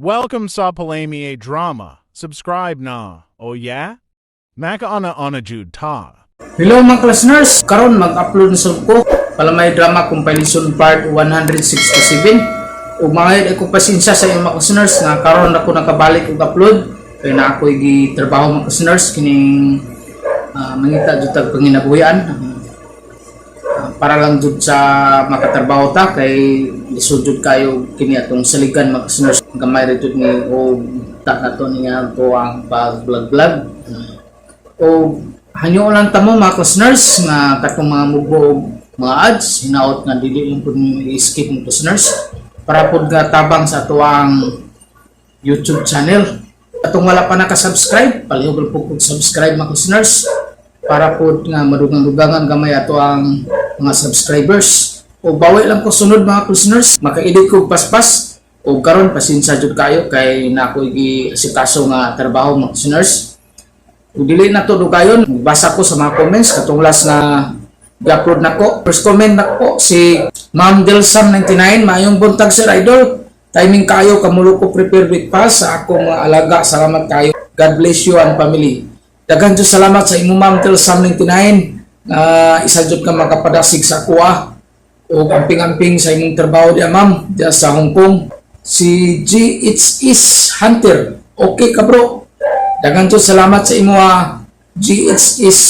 Welcome sa Palamye Drama. Subscribe na. Oh yeah? Makauna-una jud ta. Hello, mga listeners! Karon mag-upload na sab ko Palamay Drama Compilation Part 167. Ug mga ko pasensya sa inyong mga listeners nga karon ako nakabalik og upload kay na ako gitrabaho, mga listeners, kining mangita jud tag panginabuhian para lang jud sa makatrabaho ta kay lisod jud kayo kini atong saligan, mga listeners. Gamay ra jud ni og ta nato niya to ang pag vlog vlog. O hanyo lang tamo, mga listeners, nga katong mga mubo og mga ads, hinaot nga dili lang pud ninyo i-skip, mga listeners, para pud nga tabang sa atuang YouTube channel. Atong wala pa naka-subscribe, palihog lang pud kog subscribe, mga listeners, para pud nga madugang-dugangan gamay ato ang mga subscribers. O bawi lang ko sunod, mga listeners, maka-edit ko paspas. O karon pasensya jud kayo kay na ako gi-asikaso nga trabaho, mga listeners. Ug dili na to dugayon, basa ko sa mga comments katong last na gi-upload nako. First comment nako si Ma'am Delsam 99, "Maayong buntag, Sir Idol. Timing kayo kamulo ko prepare breakfast sa akong mga alaga. Salamat kayo. God bless you and family." Daghan jud salamat sa imo, Ma'am Delsam 99, nga isa jud ka makapadasig sa akoa. Ug amping-amping sa imong trabaho diya, ma'am, diya sa Hong Kong. Si GHS Hunter. "Okay ka, bro." Daghan jud salamat sa imo, GHS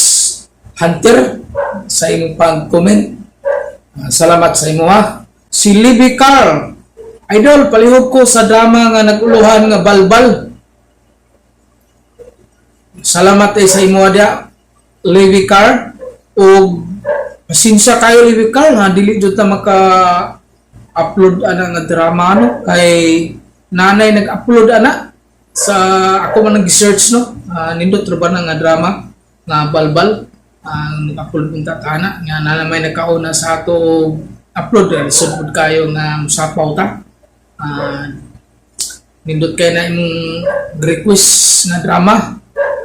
Hunter, sa imong pag-comment. Salamat sa imo ha. Si Libby Carl. "Idol, palihog ko sa drama nga naguluhan nga Balbal." Salamat ay sa imo dia, Libby Carl. Ug pasensya kayo, Libby Carl, nga dili jud ta maka upload ana nga drama, no, kay nanay nag-upload ana sa ako man nag-search, no. Nindot ra ba na nga drama nga Balbal ang nag-upload kong tatana nga na may nakauna sa ato upload eh, lisod pud kayo nga musapaw ta. Nindot kay na imong request nga drama,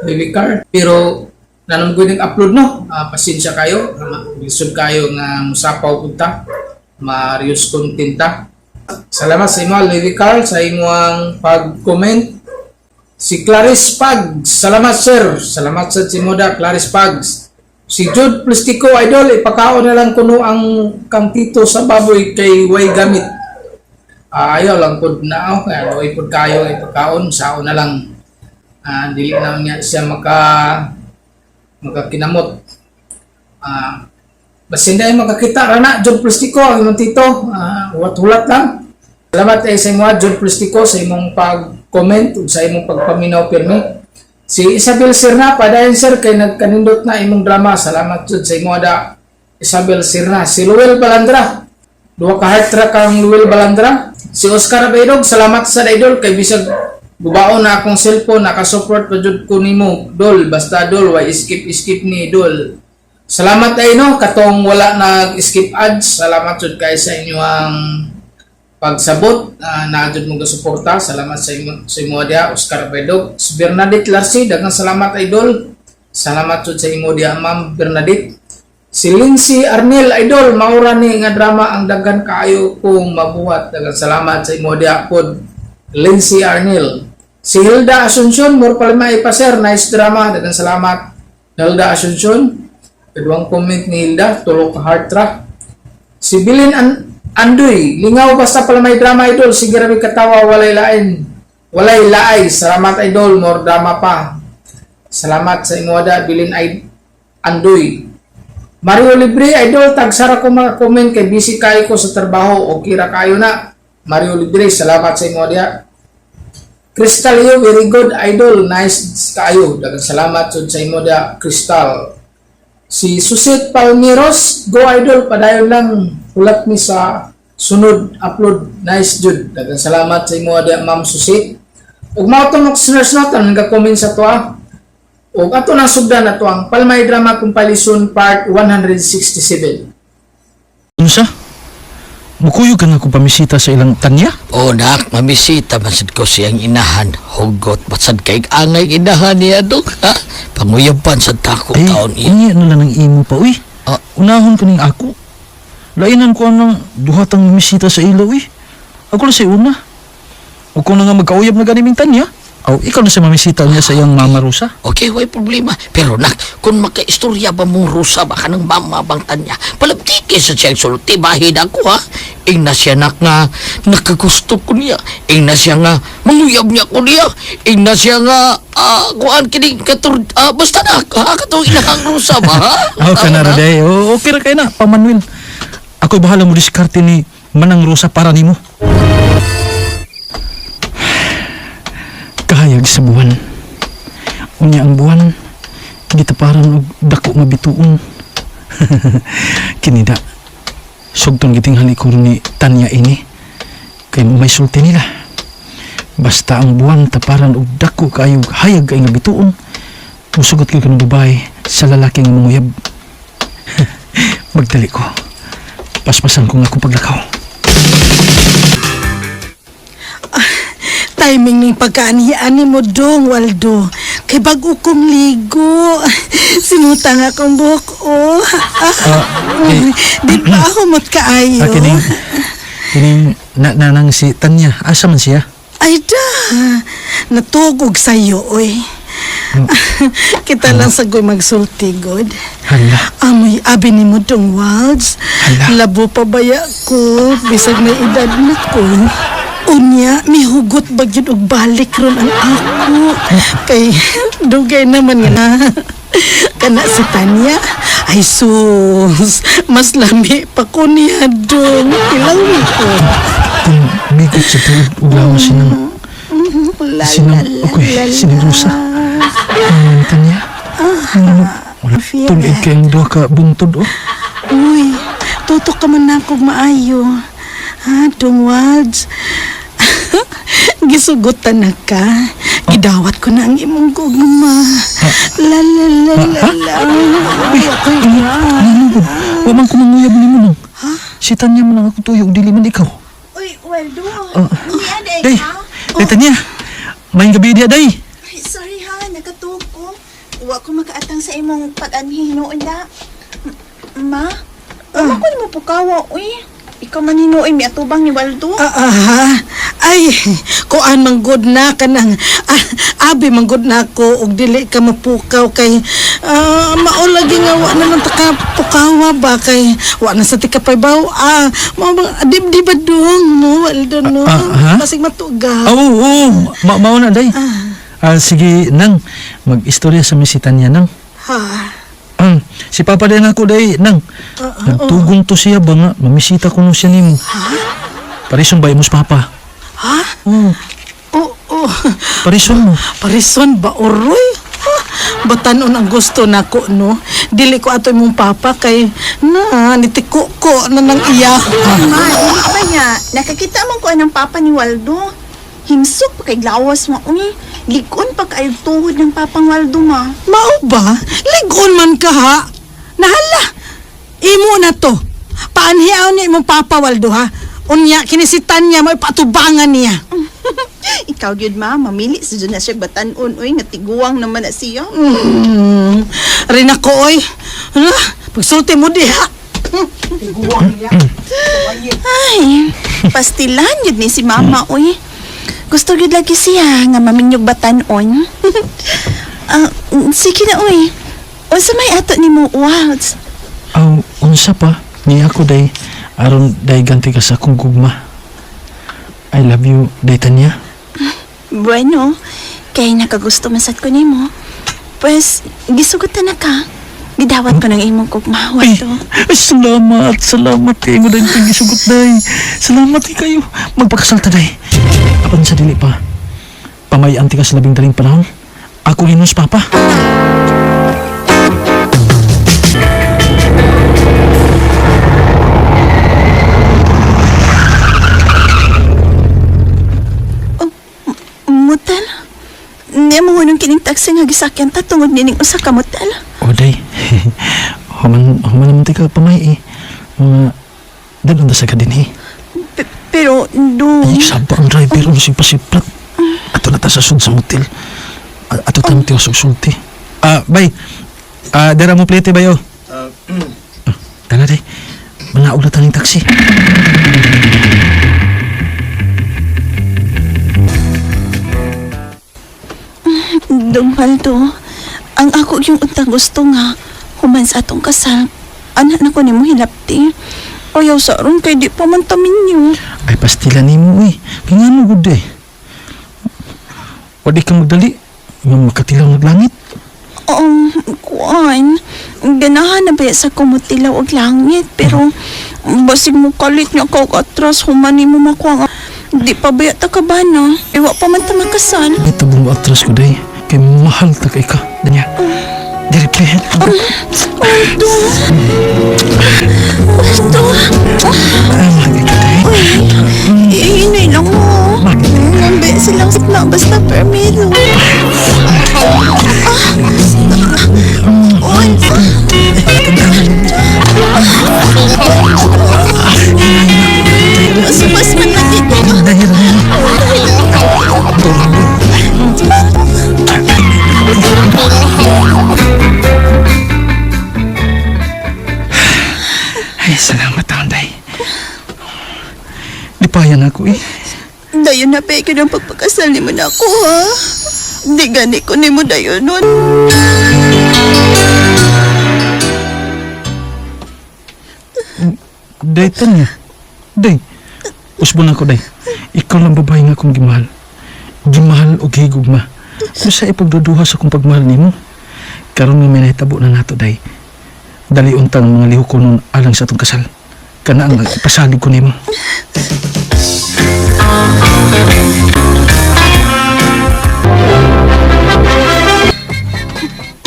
Baby Car, pero nanom ko upload, no. Pasensya kayo, lisod kayo nga musapaw pud ta, ma-reuse content ta. Salamat sa imo, Levi Carl, sa imong pag-comment. Si Clarice Pag, "Salamat, sir." Salamat sa Simoda, Clarice Pags. Si Jude Plastico, "Idol, ipakaon na lang kuno ang kang tito sa baboy kay way gamit." Ayaw lang pud na ako, kaya way pud kayo ipakaon, sao na lang. Dili na niya siya makakinamot. Basin dahil makakita ra na, Jude Plastico, ang imong tito. Hulat-hulat lang. Salamat ay sa imo, Jude Plastico, sa imong pag-comment ug sa imong pagpaminaw pirmi. Si Isabel Sirna, "Padayon, sir, kay nagkanindot na imong drama." Salamat jud sa imo ada, Isabel Sirna. Si Luel Balandra, duha ka heart ra kang Luel Balandra. Si Oscar Abaydog, "Salamat sa idol kay bisag gubaon na akong cellphone, nakasupport pa jud ko nimo, dol. Basta dol, way skip skip ni dol." Salamat ay no katong wala nag skip ads. Salamat jud kay sa inyong pagsabot na jud mo suporta. Salamat sa imo dia, Oscar Bedog. Si Bernadette Larsi, "Daghang salamat, idol." Salamat jud sa imo dia, Ma'am Bernadette. Si Lindsay Arnel, "Idol, maura ni nga drama ang daghan kaayo kung mabuhat." Daghang salamat sa imo dia pod, Lindsay Arnel. Si Hilda Asuncion, "More palima pa, sir, nice drama." Daghang salamat, Hilda Asuncion. Kaduhang comment ni Hilda, tulo ka heart ra. Si Bilin Andoy, "Lingaw basta Palamay Drama, idol. Sige ra katawa, walay lain. Walay laay. Salamat, idol, more drama pa." Salamat sa imo da, Bilin ay Andoy. Mario Libre, "Idol, tagsara ko mga comment kay busy kayo ko sa trabaho." Okay ra kayo na. Mario Libre, salamat sa imo dia. Crystal Leo, "Very good, idol. Nice kayo." Daghang salamat sud sa imo dia, Crystal. Si Susit Palmiros, "Go idol, padayon lang. Hulat mi sa sunod upload. Nice jud." Daghang salamat sa imo dia, Ma'am Susit. Ug mao to, mga listeners, no, tanan nga-comment sa toa. Ug ato nang sugdan na to ang Palmay Drama Compilation Part 167. Unsa? Mukuyog ka na kung pamisita sa ilang tanya? O nak, mamisita man sad ko siyang inahan. Hugot man sad kay angay inahan niya dong, ha? Panguyaban sad tako Ay, taon iya. Unya na lang ang imo pa, uy. Ah. Unahon ka ning ako. Lainan ko ang duhatang misita sa ilo, uy. Ako lang sa una. O kung na nga magkauyab na ganiming Tanya, aw, ikaw na sa mamisita niya sa iyang mama Rosa. Okay, way problema. Pero nak, kung makaistorya ba mong rusa ba ka ng mama bang Tanya, palabtiki sa siyang sulti, bahin ako ha. Ing na siya nak nga, nakagusto ko niya. Ing na siya nga, manguyab niya ko niya. Ing na siya nga, kuan kining katur, basta nak, ha, katong inahang rusa ba ha? Aw, kanara day. O, okay ra kay na, Pa Manuel. Ako'y bahala mo diskarte ni Manang Rosa para nimo. Kahayag sa buwan. Unya ang buwan, gitaparan og dako nga bituon. Kinida, sugton gitinghali ko ni Tanya ini. Kay may sulti nila. Basta ang buwan taparan og dako kayo hayag kay nga bituon. Musugot kay kanang babae sa lalaki nga manguyab. Magdali ko. Paspasan ko nga akong paglakaw. Timing ning pagkaanian mo dong, Waldo. Kay bago kong ligo. Simutang akong buhok, oh. Ah, eh. Di ba ako kaayo? Ah, kining, kining na, nanang si Tanya. Asa man siya? Ay da, natugog sa'yo, oy. Kita lang sa goy magsulti, god. Hala. Amoy abi ni mo dong, Walds. Hala. Labo pa baya ko, bisag may edad na ko. Unya, mihugot ba gyud og balik ron ang ako. Kay dugay naman nga na. Kana si Tanya, ay sus, mas lami pa ko niya dong. Ilang ko. Kung migot sa tuod, uglawa sinang, La, sinang, la, la, okay, la, sinang la. Rosa. Ang Tanya. Ano, wala tulid kayong duha ka buntod, oh. Uy, tutok ka man na akong maayo. Ha, Dong Walds? Gisugutan na ka. Gidawat ko na ang imong gugma. La la la la la. Ay, ako'y Ano ba? Wa man ko manguyab nimo nang. Si Tanya man ang akong tuyo, dili man ikaw. Uy, Waldo. Ah. Hindi aday Day, ka? day Tanya. May gabi diya, day. Ay, sorry ha, nakatuog ko. Wa ko makaatang sa imong pag-anhi hinuon da. Ma, wala ko nimo pukawa, uy. Ikaw man hinuoy mi atubang ni Waldo. Ah, aha. Ay, kuan man good na kanang abi man good na ako og dili ka mapukaw kay mao lagi nga wa na lang ta ka pukawa ba kay wa na sa tika paybaw mao bang di, di ba dong mo Waldo no? Ah, ah, ha? Basig matuga. Oo, oo. Mao na, day. Ah, sige, nang. Mag-istorya sa mi si Tanya, nang. Ha. Si Papa din ako, day, nang. Nagtugon to siya ba nga? Mamisita ko no siya nimo. Parison ba imos Papa? Ha? Oo, Oo. Oh, parison mo. Parison ba uroy? Ha? Batanon ang gusto nako no. Dili ko ato imong papa kay na nitiko ko na nang iya. Ma, dili pa niya. Nakakita man ko anong papa ni Waldo. Himsok pa kay lawas mo, uy. Likon pa kay tuhod ng papang Waldo, ma. Mao ba? Ligon man ka ha. Nahala. Imo na to. Paanhiaw niya imong papa Waldo ha. Unya kini si Tanya mo ipatubangan niya. Ikaw gyud ma, mamili sa dyan na siya batanon, uy. Nga tiguang naman na siya. Rin ako oy. Hala, pagsulti mo diha. Ay, pastilan yun ni si mama, uy. Gusto gyud lagi siya nga maminyog batanon. Sige na, uy. Unsa may ato nimo, Waltz? Aw, unsa pa? Ni ako, day. Aron, day, ganti ka sa akong gugma. I love you, day, Tanya. Bueno, kay nakagusto man sad ko nimo. Pues, gisugutan na ka. Gidawat ko ng imong gugma, Ay, Waldo. ay, salamat, salamat kay mo dahil pagisugot, day. Salamat kay kayo. Magpakasal ta, day. Apan sa dili pa. Pamayan ti ka sa labing daling panahon. Ako inus, Papa. Mutal? Niya mo hunong kining taxi nga gisakyan ta tungod nining usa ka mutal. O, day. Human naman ti ka pamay, eh. Mga, dalon ta sa ka din, eh. Pero, do... Ay, saba ang driver. Ano siyang pasiplat. Ato na ta sa sud sa motel. Ato ta mo sa sulti. Ah, bay. Ah, dara mo plete bayo. Ah, tara day. Manaog na taning taxi. Dong Waldo, ang ako yung untang gusto nga, human sa atong kasal. Anak na ko nimo hilapti. Ayaw sa aron kay di pa man tamin niyo. Ay, pastila nimo eh. Kaya nga mo, good eh. Wadi ka magdali. Nga makatilaw ng langit. Kuan, ganahan na ba sa kumutilaw og langit, pero basig mo kalit niya ka og atras, human nimo makuha nga. Di pa ba ta ka ba na? Iwa pa man ta makasal. Ay, tabong mo atras ko, day. Kay mahal ta kay ka. Danya. Diri, please. Waldo! Waldo! Ay, mahal ka, day. Uy, ihinay lang mo. Ngambe silang na basta permilo. Ah! Mas man lagi ko. Dahil, Ay, salamat taon, day. Lipayan ako eh. Dayon na pa ng pagpakasal ni mo na ako ha. Di gani ko ni mo dayon nun. Day, Tanya. Day, usbon ako, day. Ikaw lang babae nga akong gimahal. Gimahal o gihigugma. Basta ipagduduha sa akong pagmahal nimo. Karon nga may nahitabo na nato, day. Dali untang mga lihok ko nun alang sa atong kasal. Kana ang ipasalig ko nimo.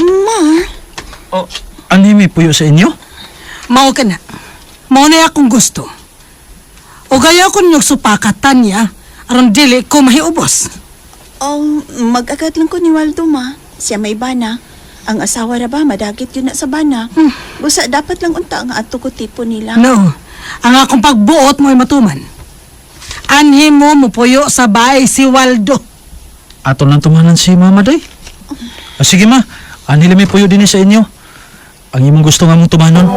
Ma, Oh, ano may puyo sa inyo? Mao ka na. Mao na akong gusto. O gaya ko ninyong supakatan niya, aron dili ko mahiubos. oh, mag-agad lang ko ni Waldo ma. Siya may bana. Ang asawa ra ba, madagit yun na sa bana. Busa dapat lang unta nga ato ko tipo nila. No, ang akong pagbuot mo'y matuman. Anhi mo mupuyo sa bahay si Waldo. Ato lang tumanan si Mama, day. Ah, sige, ma. Anhila may puyo din eh sa inyo. Ang imong gusto nga mong tumanon.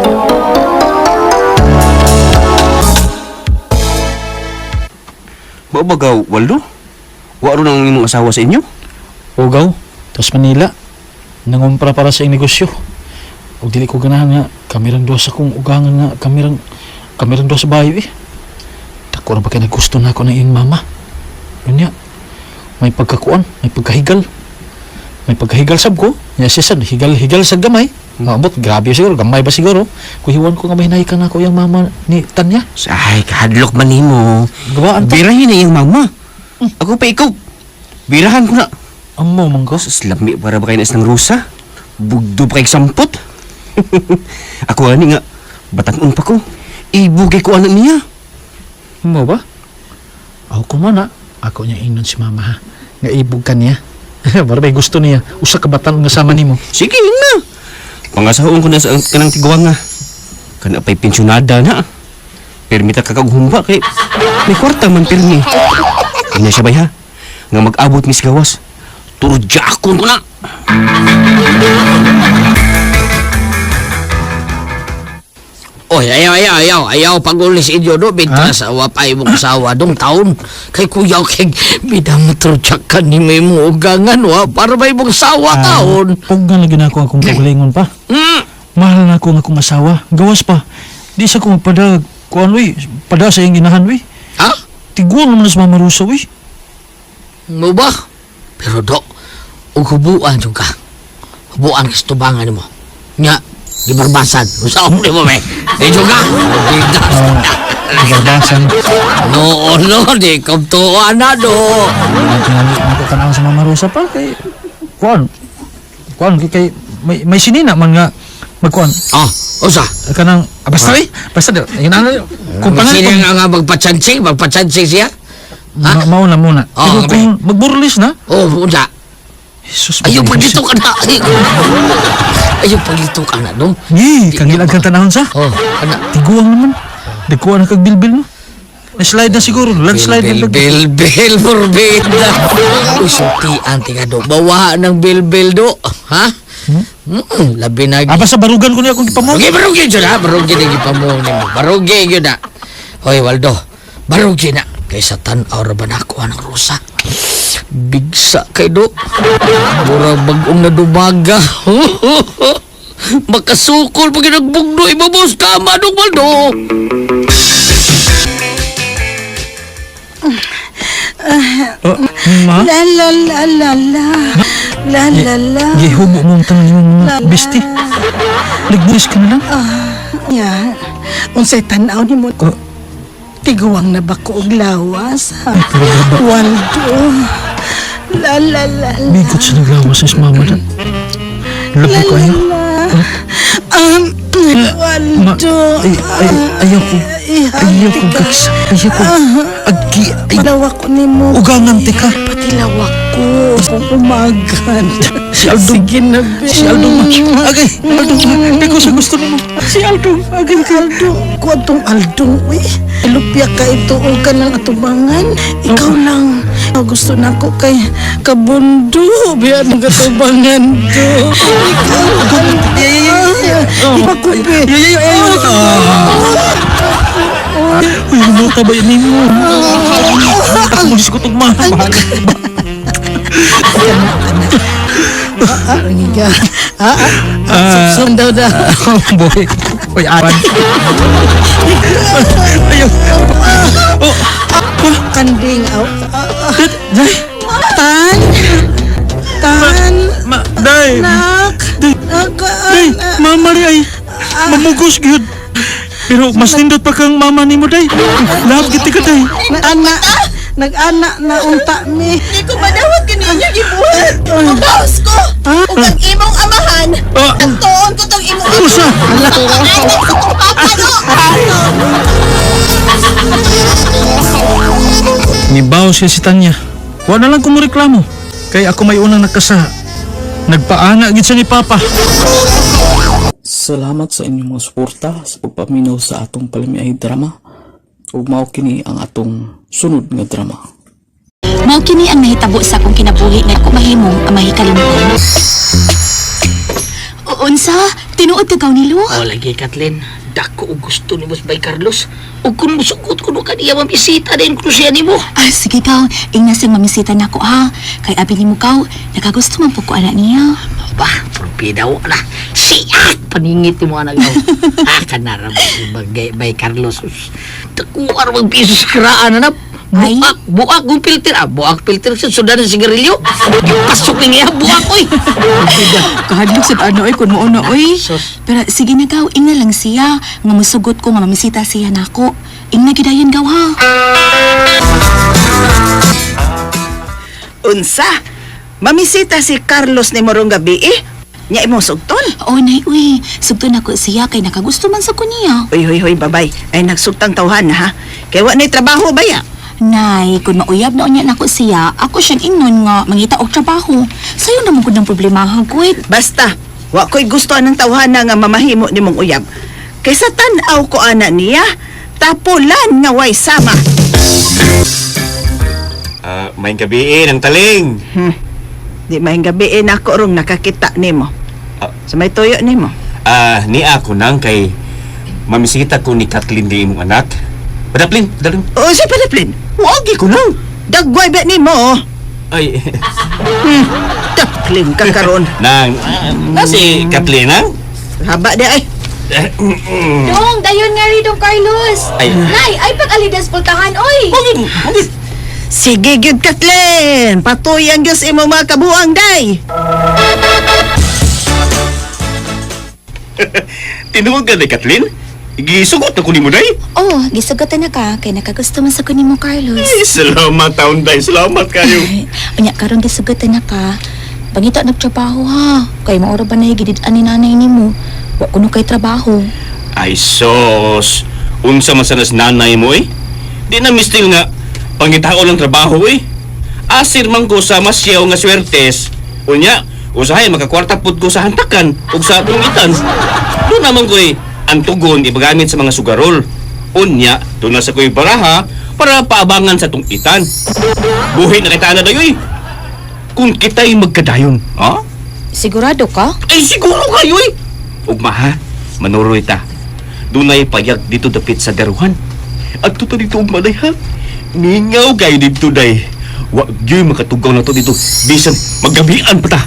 Mao ba gaw, Waldo? Wa ron ang imong asawa sa inyo? Ugaw, tas Manila. Nangumpra para sa iyang negosyo. Ug dili ko ganahan nga kamirang duha sa kong ugangan nga kamirang duha sa bayo eh. Dako ra ba kay nagusto na ako ng iyang mama. Unya, may pagkakuan, may pagkahigal. May pagkahigal sab ko. Nya siya sad higal-higal sa gamay. Maabot, grabe siguro, gamay ba siguro? Kuhiwan ko nga mahinahikan na ako iyang mama ni Tanya. Ay, kahadlok man nimo. Gawaan ta. Birahin na iyang mama. Ako pa ikaw. Birahan ko na. Amo man ko. Sus, lami para ba kayo ng rusa? Bugdo pa kay sampot. Ako ani nga, batanon pa ko. Ibugay ko anak niya. Mo ba? Ako ko man Ako niya ingnon si mama ha. Nga ibog ka niya. Para may gusto niya. Usa ka batan nga sama nimo. Sige na. Pangasahoon ko na sa kanang tiguang nga. Kana pa'y pensyonada na. Pirmita ka kag humba kay may kwarta man pirmi. Kanya siya bay ha. Nga mag-abot mis gawas. Turjakon ko na. Oy, ayaw, ayaw, ayaw, ayaw pagulis inyo do, bigla sa awa pa imong asawa dong taon. Kay kuya, kay bidang matrutsak ka ni may mo ugangan, wa, para may imong sawa taon. Pugnan lagi na ako akong kaugalingon pa. Mahal na ako ang akong asawa. Gawas pa. Di sa ko magpada kuan uy. Pada sa iyang ginahan uy. Ha? Tiguang naman na sa mama Rosa uy. Mo ba? Pero do, ug hubuan jud ka. Hubuan ka sa tubangan nimo. Nya, gibarbasan. Usaon nimo be. Di jud ka. Gibarbasan. No, no, di kamtuan na do. Tingali ako kanang sa mama Rosa pa kay kuan. Kuan kay may sinina man nga magkuan. Oh, usa. Kanang ah, basta uy. Basta di. Yun ano. Kung pangalan Sino nga nga magpachansing, magpachansing siya? Ma mauna muna. Oh, Pero okay. kung magburlis na, Oh, unsa? Jesus. Ayaw paglito ka na. Ayaw paglito ka na, no? Ngi, kangilag kang tanahon sa. Oh, ana. Tiguang naman. Dikuha na kag bilbil no. Na-slide na siguro. Landslide na Bil, bil, bil, morbida. Uy, sultian, tinga do. Bawa ng bil, bil, do. Ha? Labi na. Ah, basta barugan ko niya akong gipamong. Barugi, barugi dyan ha. Barugi na gipamong nimo. Barugi yun na. Hoy, Waldo. Barugi na. Kaysa tanaw ra ba na ako ang rusa. Bigsa kay do. Mura bagong nadumaga. Makasukol pag nagbugno ibabaw sa kama dong Waldo. Oh, ma? La la la la la. La la la. Gihubo mo ang tanan yung mga besti. Nagbuhis ka na lang. Ya. Unsay tan-aw nimo? Oh. Tiguang na ba ko og lawas? Ha? Waldo. La la la la. Bigot sa naglawas sa mama na. Labi ko ayo. La. Ma, Waldo. ay, ay, ayaw ko. Ayaw ko gagsa. Ayaw ko. Agi, ay, Patilawa ko nimo. ugangan tika. Patilawa ko. Kung umagan. Si Aldo. Sige na, be. Si Aldo ma. Agay, Aldo ma. Ikaw sa gusto nimo. Si Aldo. Agay ka. Aldo, ko atong Aldo, uy. Lupya ka ito o ka ng atubangan. Ikaw lang. Gusto na ko kay kabundo. Biya ng katubangan do. Ikaw, Aldo. Ipakupi. Uy, lumuta ba yun nimo? Ako mo ko tugma. Ang iga. Ah, ah. Subsum daw daw. Boy. Uy, awan. Ayaw. Kanding. Aw, ah, ah. Day. Tan. Tan. Ma, day. Nak. Day. Nak. Day, mama ri ay. Mamugos gyud. Pero mas nindot pa kang mama nimo day. Love gid ka day. Nag-ana. Nag-ana na unta mi. Di ko madawat kaninyo gibuhat. Mabawas ko. Ug ang imong amahan. Ah. Ang tuon ko tong imong Usa. Ay, sa kong papa do. Nibaw siya si Tanya. Wa na lang ko mo reklamo. Kay ako may unang nagkasa. Nagpaana gid siya ni Papa. Salamat sa inyong mga suporta sa pagpaminaw sa atong palamiay drama ug mao kini ang atong sunod nga drama. Mao kini ang nahitabo sa akong kinabuhi nga ako mahimong ang mahikalimutan. Unsa? Tinuod ka gaw nilo? O lagi Kathleen, dako og gusto ni Boss Bay Carlos. Ug kun musugot kuno kaniya mamisita din kuno siya nimo. Ah, sige gaw, ingna siyang mamisita nako ha. Kay abi nimo gaw, nakagusto man po ko ana niya. Ba, torpedaw na. Siya! Paningit mo anak gaw. Ah, kanara ba si Bagay Bay Carlos. Sus, Dako arwang piso sa karaan na. Ay. Buak, buak kung filter. Ah, buak filter sa sudan ng sigarilyo. Pasok ni niya, buak oy. Kahadlok sa ano oy kun mo na oy. Sus. Pero sige na gaw, ingna lang siya nga musugot ko nga mamisita siya nako. Ingna gidayon gaw ha. Unsa? Mamisita si Carlos ni Morong gabi eh. Nya imong sugton. Oo, nay, uy. Sugton nako siya kay nakagusto man sa ko niya. Uy, huy, huy, babay. Ay, nagsugtang tawhan ha. Kay wa na'y trabaho ba ya? Nay, kung mauyab na unya nako siya, ako siyang ingnon nga mangita og trabaho. Sayo naman gud ang problema ha, Gwit. Basta, wa ko'y gusto ng tawhana nga mamahimo nimong uyab. Kaysa tan-aw ko ana niya, tapulan nga way sama. Ah, may gabi ng taling. Di may gabi eh, nako rong nakakita nimo. Ah. Sa may tuyo nimo. Ah, ni ako nang kay mamisita ko ni Kathleen di imong anak. Padaplin, padaplin. O si Padaplin, Wagi ko nang. dagway ba nimo? oh? Ay, Taplin ka karon. nang, na si Kathleen nang. Haba di ay. Dong, dayon nga rin, Dong Carlos. Ay. Nay, ay pag-alidas pultahan, oy. Sige gyud Kathleen, patuyan gyud sa imong mga kabuang day. Tinuod ka ni Kathleen? Gisugot na ko nimo day. Oh, gisugotan na ka kay nakagusto man sa ko nimo, Carlos. Ay, salamat taon day, salamat kayo. Ay, unya karon gisugotan na ka. Pangita nagtrabaho ha. Kay maura ba na gidid-an ni nanay nimo? Wa kuno kay trabaho. Ay sos, unsa man sa nas nanay mo eh? Di na mistil nga pangitao lang trabaho eh. Asir man ko sa masyaw nga swertes. Unya, usahay makakwarta pud ko sa hantakan ug sa tungitan. Doon naman ko eh, ang tugon ipagamit sa mga sugarol. Unya, doon na sa ko'y baraha para paabangan sa tungitan. Buhi na kita na dayoy. Kung kita'y magkadayon, ha? Sigurado ka? Ay, siguro kayo eh. Ugma ha, manuroy ta. Dunay payag dito dapit sa daruhan. At tuto dito ugma day ha. Mingaw kayo dito day. Wa gyud makatugaw na to dito. Bisan maggabian pa ta.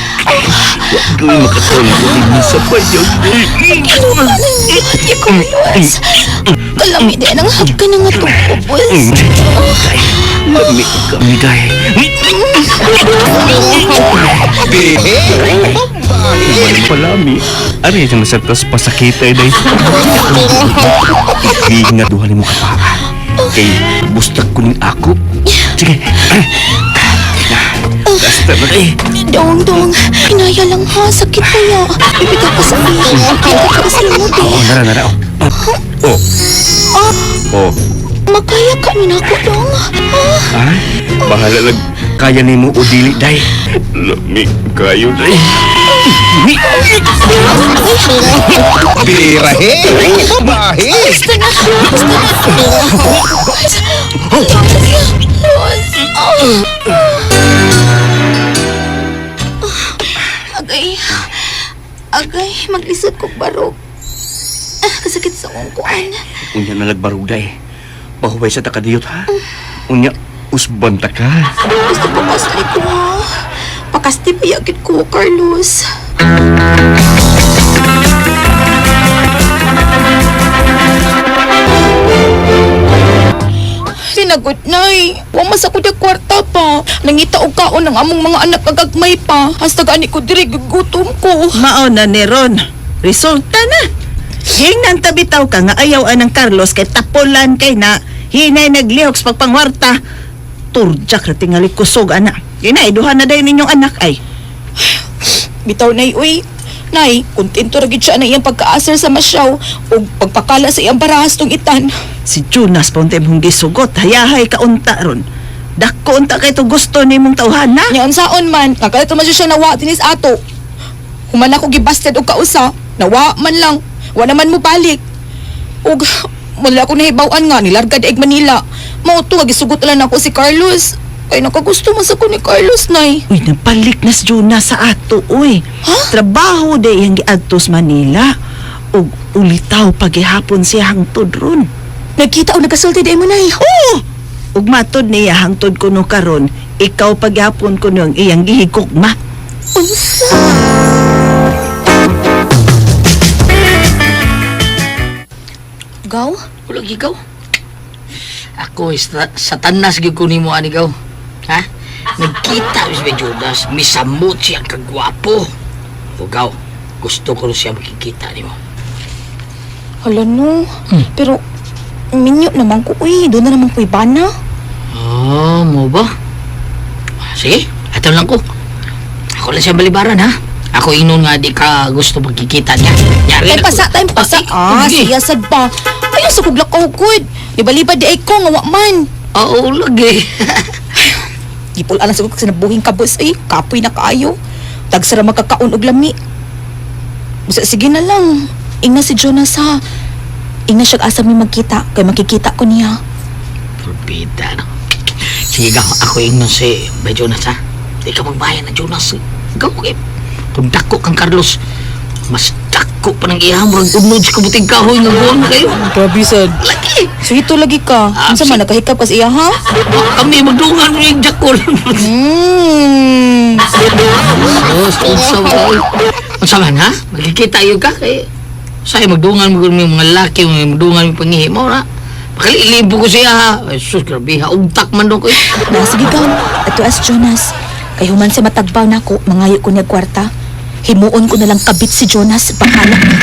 Wa gyud makatugaw na to dito sa bayag. Ati Carlos. Kalami din ang hagka na nga itong kubos. Lami kami day. Palami. Ari siyang nasartas pasakita day. Hindi nga duha nimo ka pa. Kay bustak ko ning ako. Sige. Basta na eh. Dong, dong. Inaya lang ha. Sakit kaya. Bibitaw ka sa iyo. Bibitaw ka sa imo, be. Oh, nara nara. Oh. Oh. Oh. Makaya ka ni nako, dong. Ah, Ah, bahala lang. Kaya nimo o dili day. Lami kayo day. Basta na. Basta na. Carlos. Agay. Agay, mag-isod kog barog. Ah, kasakit sa akong kuan. Unya na nagbaruday. Pahuway sa takadiyot ha. Unya usban ta ka. Gusto pa kasli ko ha. Pakasti payagit ko, Carlos. Sinagot, Nay. Wa mas ako di kwarta pa. Nangita og kaon ang among mga anak kagagmay pa. Hasta gani ko diri gigutom ko. Mao na ni Ron. Resulta na. Hingnan tabitaw ka nga ayaw anang Carlos kay tapulan kay na hinay naglihok sa pagpangwarta. Turjak ra tingali kusog ana. Kinay duha na dayon ninyong anak ay. Bitaw, Nay, uy. Nay, kontento ra gid siya na iyang pagkaasar sa masyaw ug pagpakala sa iyang barahas tong itan. Si Jonas pa untay mong gisugot. Hayahay ka unta ron. Dako unta kay to gusto nimong tawhan na. Nya unsaon man, kakalit man siya nawa dinis ato. Human ako gibasted og kausa, nawa man lang, wa naman mo balik. Ug wala ko nahibaw-an nga nilarga dieg Manila. Mao to nga gisugot lang nako si Carlos. Kay nakagusto man sa ko ni Carlos nay. Uy, nabalik na si Jonas sa ato, uy. Trabaho day iyang giadto sa Manila. Ug ulitaw pagihapon siya hangtod ron. Nagkita og nagasulti di mo nay. Oo! Ug matod niya hangtod kuno karon, ikaw paghapon kuno ang iyang gihigugma. Unsa? Gaw? Wala gigaw. Ako satanas gyud ko nimo ani gaw. Ha? Nagkita mi si Judas, misamot siya kagwapo. O gaw, gusto ko rin siya makikita nimo. Hala no. Pero minyo naman ko uy, doon na naman ko ibana. Ah, mo ba? Sige, ato lang ko. Ako lang siya balibaran ha. Ako inon nga di ka gusto magkikita niya. Nyari Time na ko. pasa, time pasa. Ah, Sige. siya sad pa. Ayaw sa kuglak ko good. Libaliba di ay ko nga wa man. Oo, lagi. Gipul alang sa kog sinabuhing kabos ay kapoy na kaayo. Tagsara magkakaon og lami. Busa sige na lang. Ingna si Jonas ha. Ingna siya asa mi magkita kay makikita ko niya. Pulpita, no? Sige, gaw, ako ingnon si Bay Jonas, ha? Di ka magbayan na Jonas. Gaw, okay. Kung dako kang Carlos, mas dako pa ng iya, murag unod sa kabuting kahoy nga buwan kayo. Grabe sad. Lagi! So ito lagi ka. Ah, Unsa man nakahikap kas iya ha? Wa kami magdungan mo yung jakol. Oh, unsa ba kayo? Unsa man, ha? Magkikita yun ka? Kay, sa'yo magdungan mo yung mga laki, mga magdungan mo pangihi mo, na. Pakalilibo ko siya, ha? Ay, sus, grabe, ha? Ugtak man doon ko, eh. Na sige gaw. Ato as Jonas. Kay human sa matagbaw nako, mangayo ko niya kwarta. Himuon ko na lang kabit si Jonas, bahala na.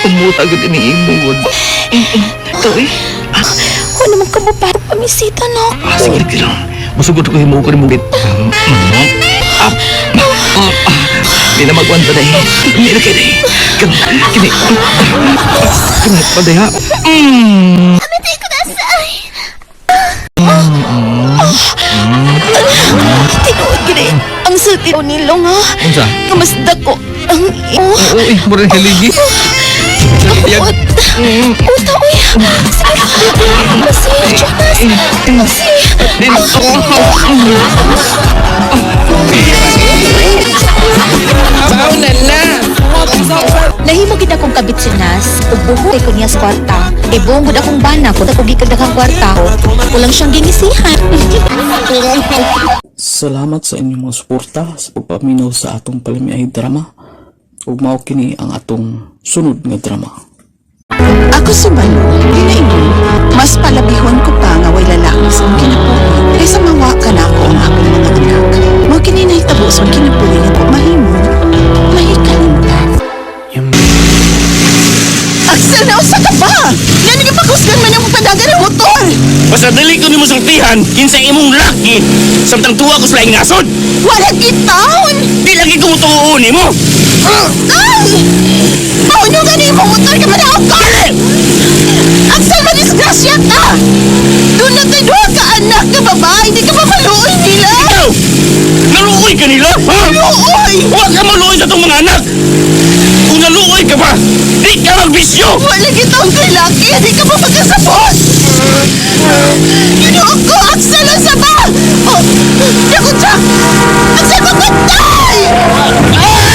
Umuta gud ini imod. Ito eh. Wa naman ka mo para pamisita na. Ah, sige sige lang. Musugod ko himo ko ni mugit. Ah, ah, ah. Di na magwanta day. Di na kay Kini kini. Kini pa day ha. Tinuod gid ang sulti nilong ha. Unsa? Nga mas dako ang imo. Oo, eh, mura haligi. Kamot. Uta, uy. Sige. Kasi. Jonas! Nahimo gid akong kabit si Nas, ug buho kay ko niya sa kwarta. Ibong gud akong bana kung ako gikan daghang kwarta. Kulang siyang gingisihan. Salamat sa inyong mga suporta sa pagpaminaw sa atong palamiay drama. Ug mao kini ang atong sunod nga drama. Ako si Balo, ginaingon, mas palabihon ko pa nga way lalaki sa akong kinabuhi kaysa mawa ka na ako ang akong mga anak. Mao kini nahitabo sa akong kinabuhi nga mahimo, mahikalimtan. Axel, nausa ka ba? Yan ang ipakusgan man yung padagan ng motor! Basta dili ko nimo sultihan kinsa imong laki samtang tuwa ko sa laing nasod. Wala gitaon! Di lagi ko mutuon nimo. Ay! Pauno ka na imong motor ka man ako! Axel, madisgrasya ka! Doon na tayo duha ka anak na babae, di ka pa maluoy nila! Ikaw! Naluoy ka nila? Ha? Maluoy! Huwag ka maluoy sa itong mga anak! Kung naluoy ka pa, di ka magbisyo! Wala gitaon kay laki, di ka pa magkasabot! Ginoo ko, Axel, ang saba! Oh, naku, Jack! Axel, mapatay! Ah!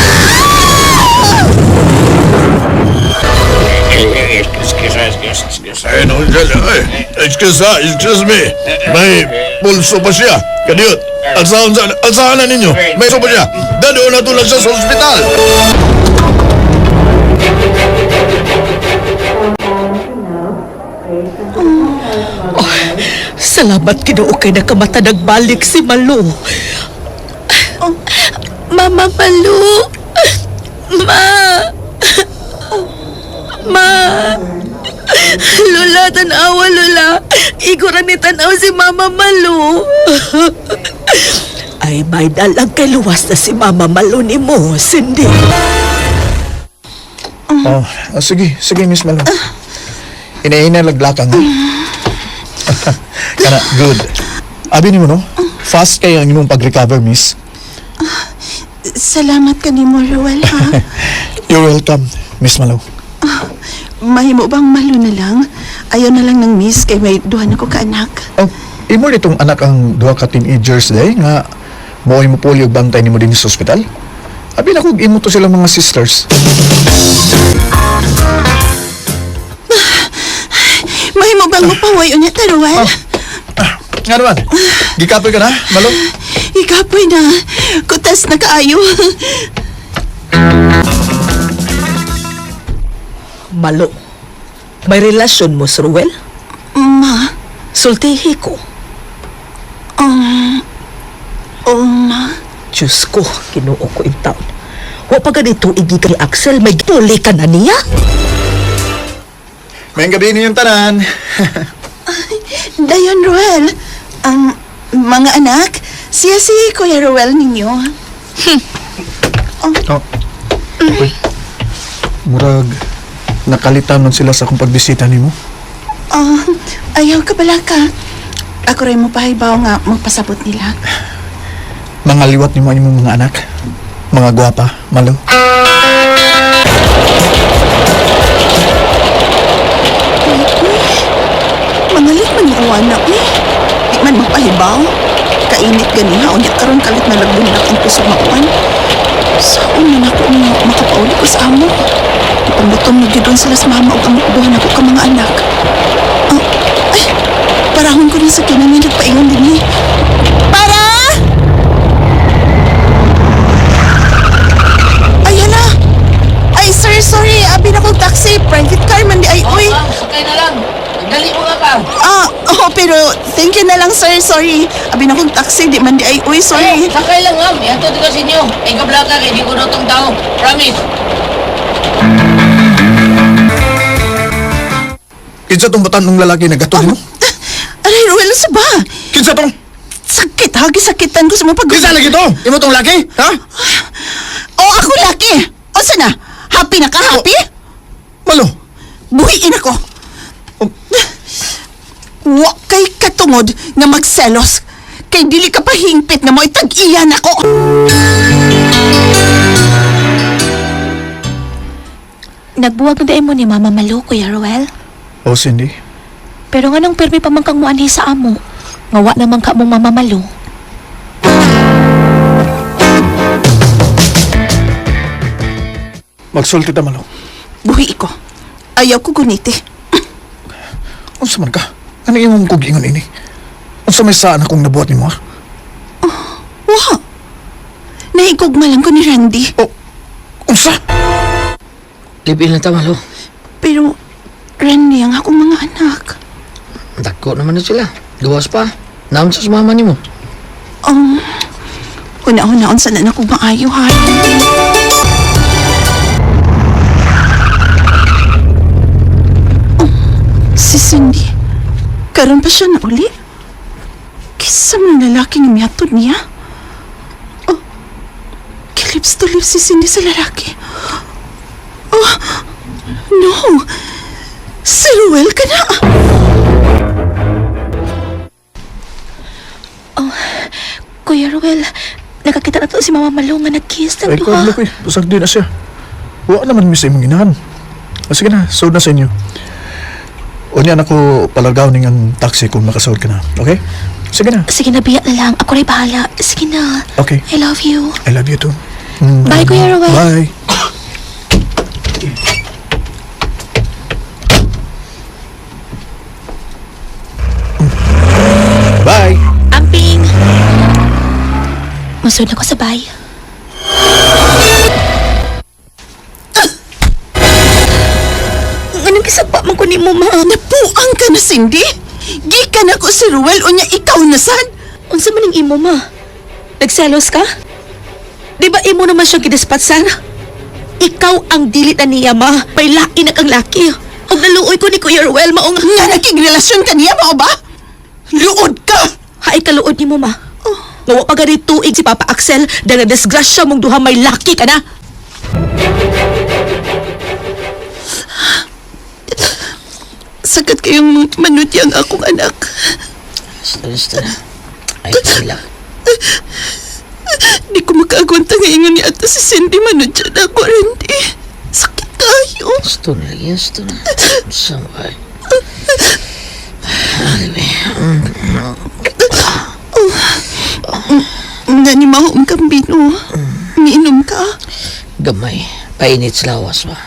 Excuse ha, excuse me. May pulso pa siya. Kadiyot, alsahan, alsahan na ninyo. May pulso pa siya. Dadaan na tulad siya sa ospital. Salamat Ginoo kay nakamata nagbalik si Malo. Mama Malu! Ma! Ma! Lola, tanawa, Lola. Igo ra ni tanaw si Mama Malu. Ay may dalang kay luwas na si Mama Malo ni mo, Cindy. Oh, sige, sige, Miss Malo. Inaina laglakang. Ha? Kana, good. Abi nimo no? Fast kay ang imong pag-recover, miss. Salamat ka ni mo, Ruel, ha? You're welcome, Miss Malo. Mahimo bang malo na lang? Ayaw na lang ng miss kay may duha na ko kaanak. Oh, imo nitong anak ang duha ka teenagers day nga mo'y mo polio bantay nimo din sa ospital. Abi na kog imo to sila mga sisters. Mahimo bang mupaway unya ta, Ruel? Nga naman, gikapoy ka na, Malo? Ikapoy na. Kutas na kaayo. Malo, may relasyon mo sa Ruel? Ma, Sultihi ko. oh ma. Diyos ko, Ginoo ko in taon. Wa pa ganito igi kay Axel, may puli ka na niya? May gabi ninyong tanan. Dayon, Ruel. Ang mga anak, siya si Kuya Ruel ninyo. Oh. Uy. Murag nakalitan man sila sa akong pagbisita nimo. Oh, ayaw ka bala ka. Ako rin mo pahibaw nga magpasabot nila. Mga liwat nimo ang imong mga anak. Mga gwapa, Malo. Mangalit man yung awana, eh. Di man magpahibaw. Kainit ganiha, unya karon kalit na lagbundak ang kusog makuan. Saon man ako nga makapauli ko sa amo. Ipanggutom na gyud sila sa mama ug ang duha nako ka mga anak. Ah, ay, parahon ko na sa kinami nagpaingon din eh. Para! Ay, hala! Ay, sir, sorry. Abi na kong taxi. Private car man di ay, uy. Sakay na lang. Dali mo nga ba? Ah, oh, pero thank you na lang, sir. Sorry. Abi na kong taxi, di man di ay, uy, sorry. Sakay lang, ma'am. Ihatod ko sa inyo. Ay, kablaka kay di ko notong tao. Promise. Kinsa tong batan ng lalaki nagatod nimo? Aray, Ruel, sa ba? Kinsa tong? Sakit, ha? Gisakitan ko sa mga pag... Kinsa lagi to? Imo tong laki? Ha? Oh, ako laki! O sana? Happy na ka, happy? Malo. Buhiin ako. Oh. Wa kay katungod nga magselos. Kay dili ka pa hingpit nga mo'y tag-iyan ako. Nagbuwag na mo ni Mama Malu, Kuya Ruel. Oh, Cindy. Pero nganong pirmi pa man kang muanhi sa amo, nga wa naman ka mong mamamalo. Magsulti ta malo. Buhi ko. Ayaw ko guniti. Unsa man ka? Ano imong kog ingon ini? Unsa may saan akong nabuhat nimo ha? Wa. Nahigugma lang ko ni Randy. Oh, unsa? Live-in lang ta, Malo. Pero Randy ang akong mga anak. Dako naman na sila. Gawas pa. Naon sa mama nimo. Una-una unsa na nako maayo ha. Oh, si Cindy. Karon pa siya na uli. Kisa man ang lalaki nga mihatod niya. Oh, kilips to lips si Cindy sa lalaki. Oh, no. Si Ruel ka na. Kuya Ruel, nakakita na to si Mama Malo nga nag-kiss ng Ay, ko, duha. look, eh. Busag din na siya. Wa naman mi sa imong inahan. O, sige na, sud na sa inyo. Unya na ko palargaw ning ang taxi kung makasud ka na. Okay? Sige na. Sige na, biya na lang. Ako rin bahala. Sige na. Okay. I love you. I love you too. Bye, Kuya Ruel. Bye. Bye. Amping! Masud ako sa bay. Anong kisapa man ko ni mo, ma? Napuang ka na, Cindy. Gikan ako si Ruel, unya ikaw na sad. Unsa man ang imo, ma? Nagselos ka? Di ba imo naman siyang gidispatsan? Ikaw ang dili na niya, ma. May laki na kang laki. Ang naluoy ko ni Kuya Ruel, maong... Nga naging relasyon ka niya, mao ba? Luod ka! Haay kaluod ni mo, ma. Nga wa pa gani tuig si Papa Axel dahil na-disgrasya mong duha may laki ka na. Sakat kayong manutya ang akong anak. Basta, basta na. Ay, sila. Di ko makaagwanta nga ingon ni ato si Cindy manutya na ako, Randy. Sakit kayo. Gusto na lagi, gusto na. Samay. Anyway, Nga ni Mahom Kambino. Miinom ka. Gamay. Painit sa lawas ba?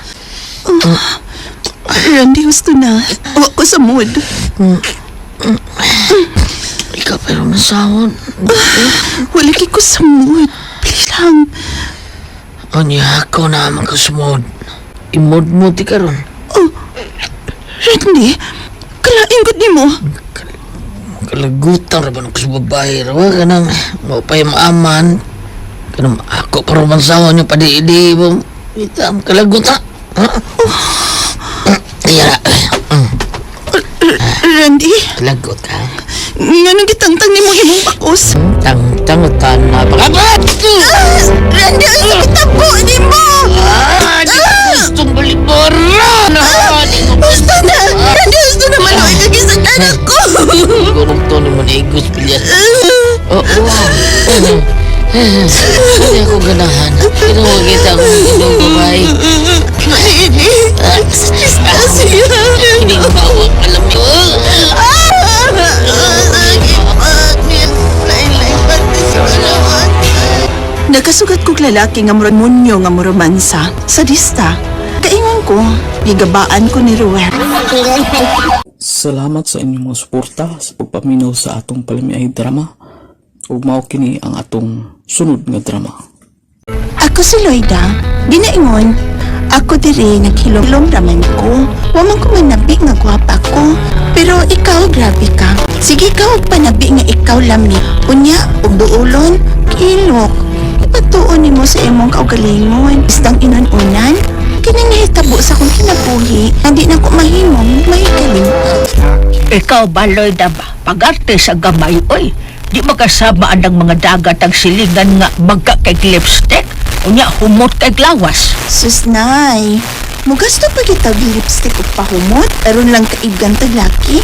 Randy, gusto na. Wa ko sa mood. Ikaw pero masawon. Wala kay ko sa mood. Please lang. Anya, ako na man ko sumod. Imod mo ti karon. Oh, Randy, kalain ko ni mo. Kalagutan ra ba nung sa babae ra ba? Kanang maupay maaman. Kanang ako pa rin mansawa niyo padi-idi mo. Ita, ang kalagutan. Ha? Iya. Randy, Kalagot ka. nga nang gitangtang ni mo imong bakos. Tang-tang na baka. Randy, ang sakit na po ni mo! Ah, di ko gustong balibaran. Ah, di ko Gusto na! Randy, gusto na maluoy ka kisag anak ko! Gurong to ni Manigos Pilyas. Oo. Hindi ako ganahan. Kinuha kita akong ginong babae. Maini! Disgrasya! Hindi ko bawang alam yun. Nagkasugat kog lalaki nga murag munyo nga muromansa. Sadista. Kaingon ko, gigabaan ko ni Ruel. Salamat sa inyong mga suporta sa pagpaminaw sa atong palamiay drama ug mao kini ang atong sunod nga drama. Ako si Loida. Ginaingon, ako diri naghilom raman ko. Wa man ko manabi nga gwapa ko. Pero ikaw grabe ka. Sige ka og panabi nga ikaw lami. Unya og duulon, kilok. Ipatuon nimo sa imong kaugalingon. Isdang inon-unan, kining nahitabo sa akong kinabuhi, hindi na ko mahimong mahikalim. Ikaw ba, Lloyda ba? Pag-arte sa gamay, oy. Di makasama ang mga dagat ang silingan nga magka kay lipstick. Unya, humot kay lawas. Sus, nay. Mugasto pa kita og lipstick ug pahumot, aron lang kaigan tag laki.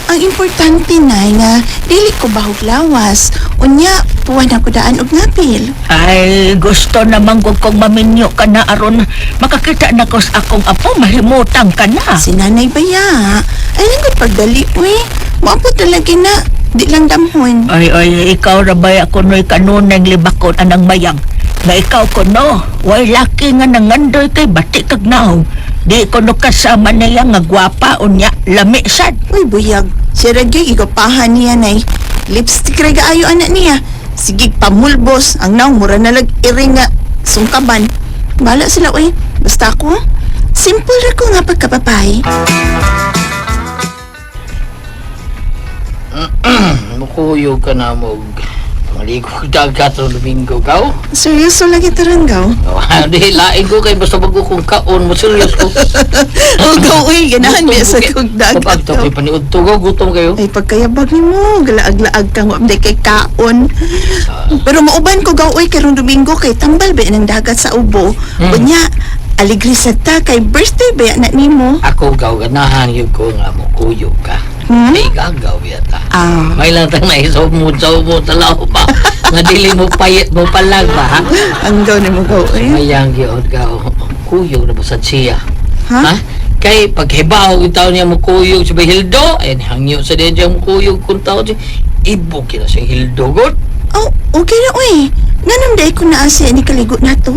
Ang importante na nga dili ko bahog lawas. Unya, puwan ako daan og ngapil. Ay, gusto naman ko kong maminyo ka na aron makakita na ko sa akong apo, mahimutang ka na. Si nanay baya. Ay lang gud pagdali uy. Moabot na lagi na. Di lang damhon. Ay, ay, ikaw rabay ako no'y kanunang libakon anang mayang. Nga ikaw ko no, way laki nga nangandoy kay bati kag naong. Di ko no kasama niya nga gwapa unya lami sad. Uy, buyag. Siya ra gyud igapahan niya nay. Lipstick ra gaayo anak niya. Sige pamulbos ang naong mura na lag iring nga sungkaban. Bala sila uy. Basta ako, simple ra ko nga pagkapapay. Mukuyog ka na mo. Maligo dagat sa Domingo, gaw. Seryoso lagi taron gaw. Oh, di, lain ko kay basta bago kong kaon mo. Serious ko. O gaw uy, ganahan biya sa kog dagat. Kapag gaw. ito, paniud to, gaw, gutom kayo. Ay pagkayabag nimo, galaag-laag kang wa man kay kaon. Pero mauban ko gaw uy karong Domingo kay tambal ba ng dagat sa ubo. Unya, aligri sa ta kay birthday ba na nimo? Ako, gaw, ganahan yun ko nga mo, kuyog ka. Hmm? Ay, gagaw yata. Ah. May lang tang naisaw mo, sa mo, sa lao ba? Nga dili mo payit mo palag ba, ha? Ang gaw nimo gaw uy. Mayang yun, gaw. Kuyog na basad siya. Ha? Ha? Kay paghibaw yung tao niya mo kuyog sa Hildo, ay hangyo sa diyan siya mo kuyog kung tao siya. Ibog kina sa Hildo, god. Oh, okay na uy. Nganong day ko naa siya ni kaligo na to?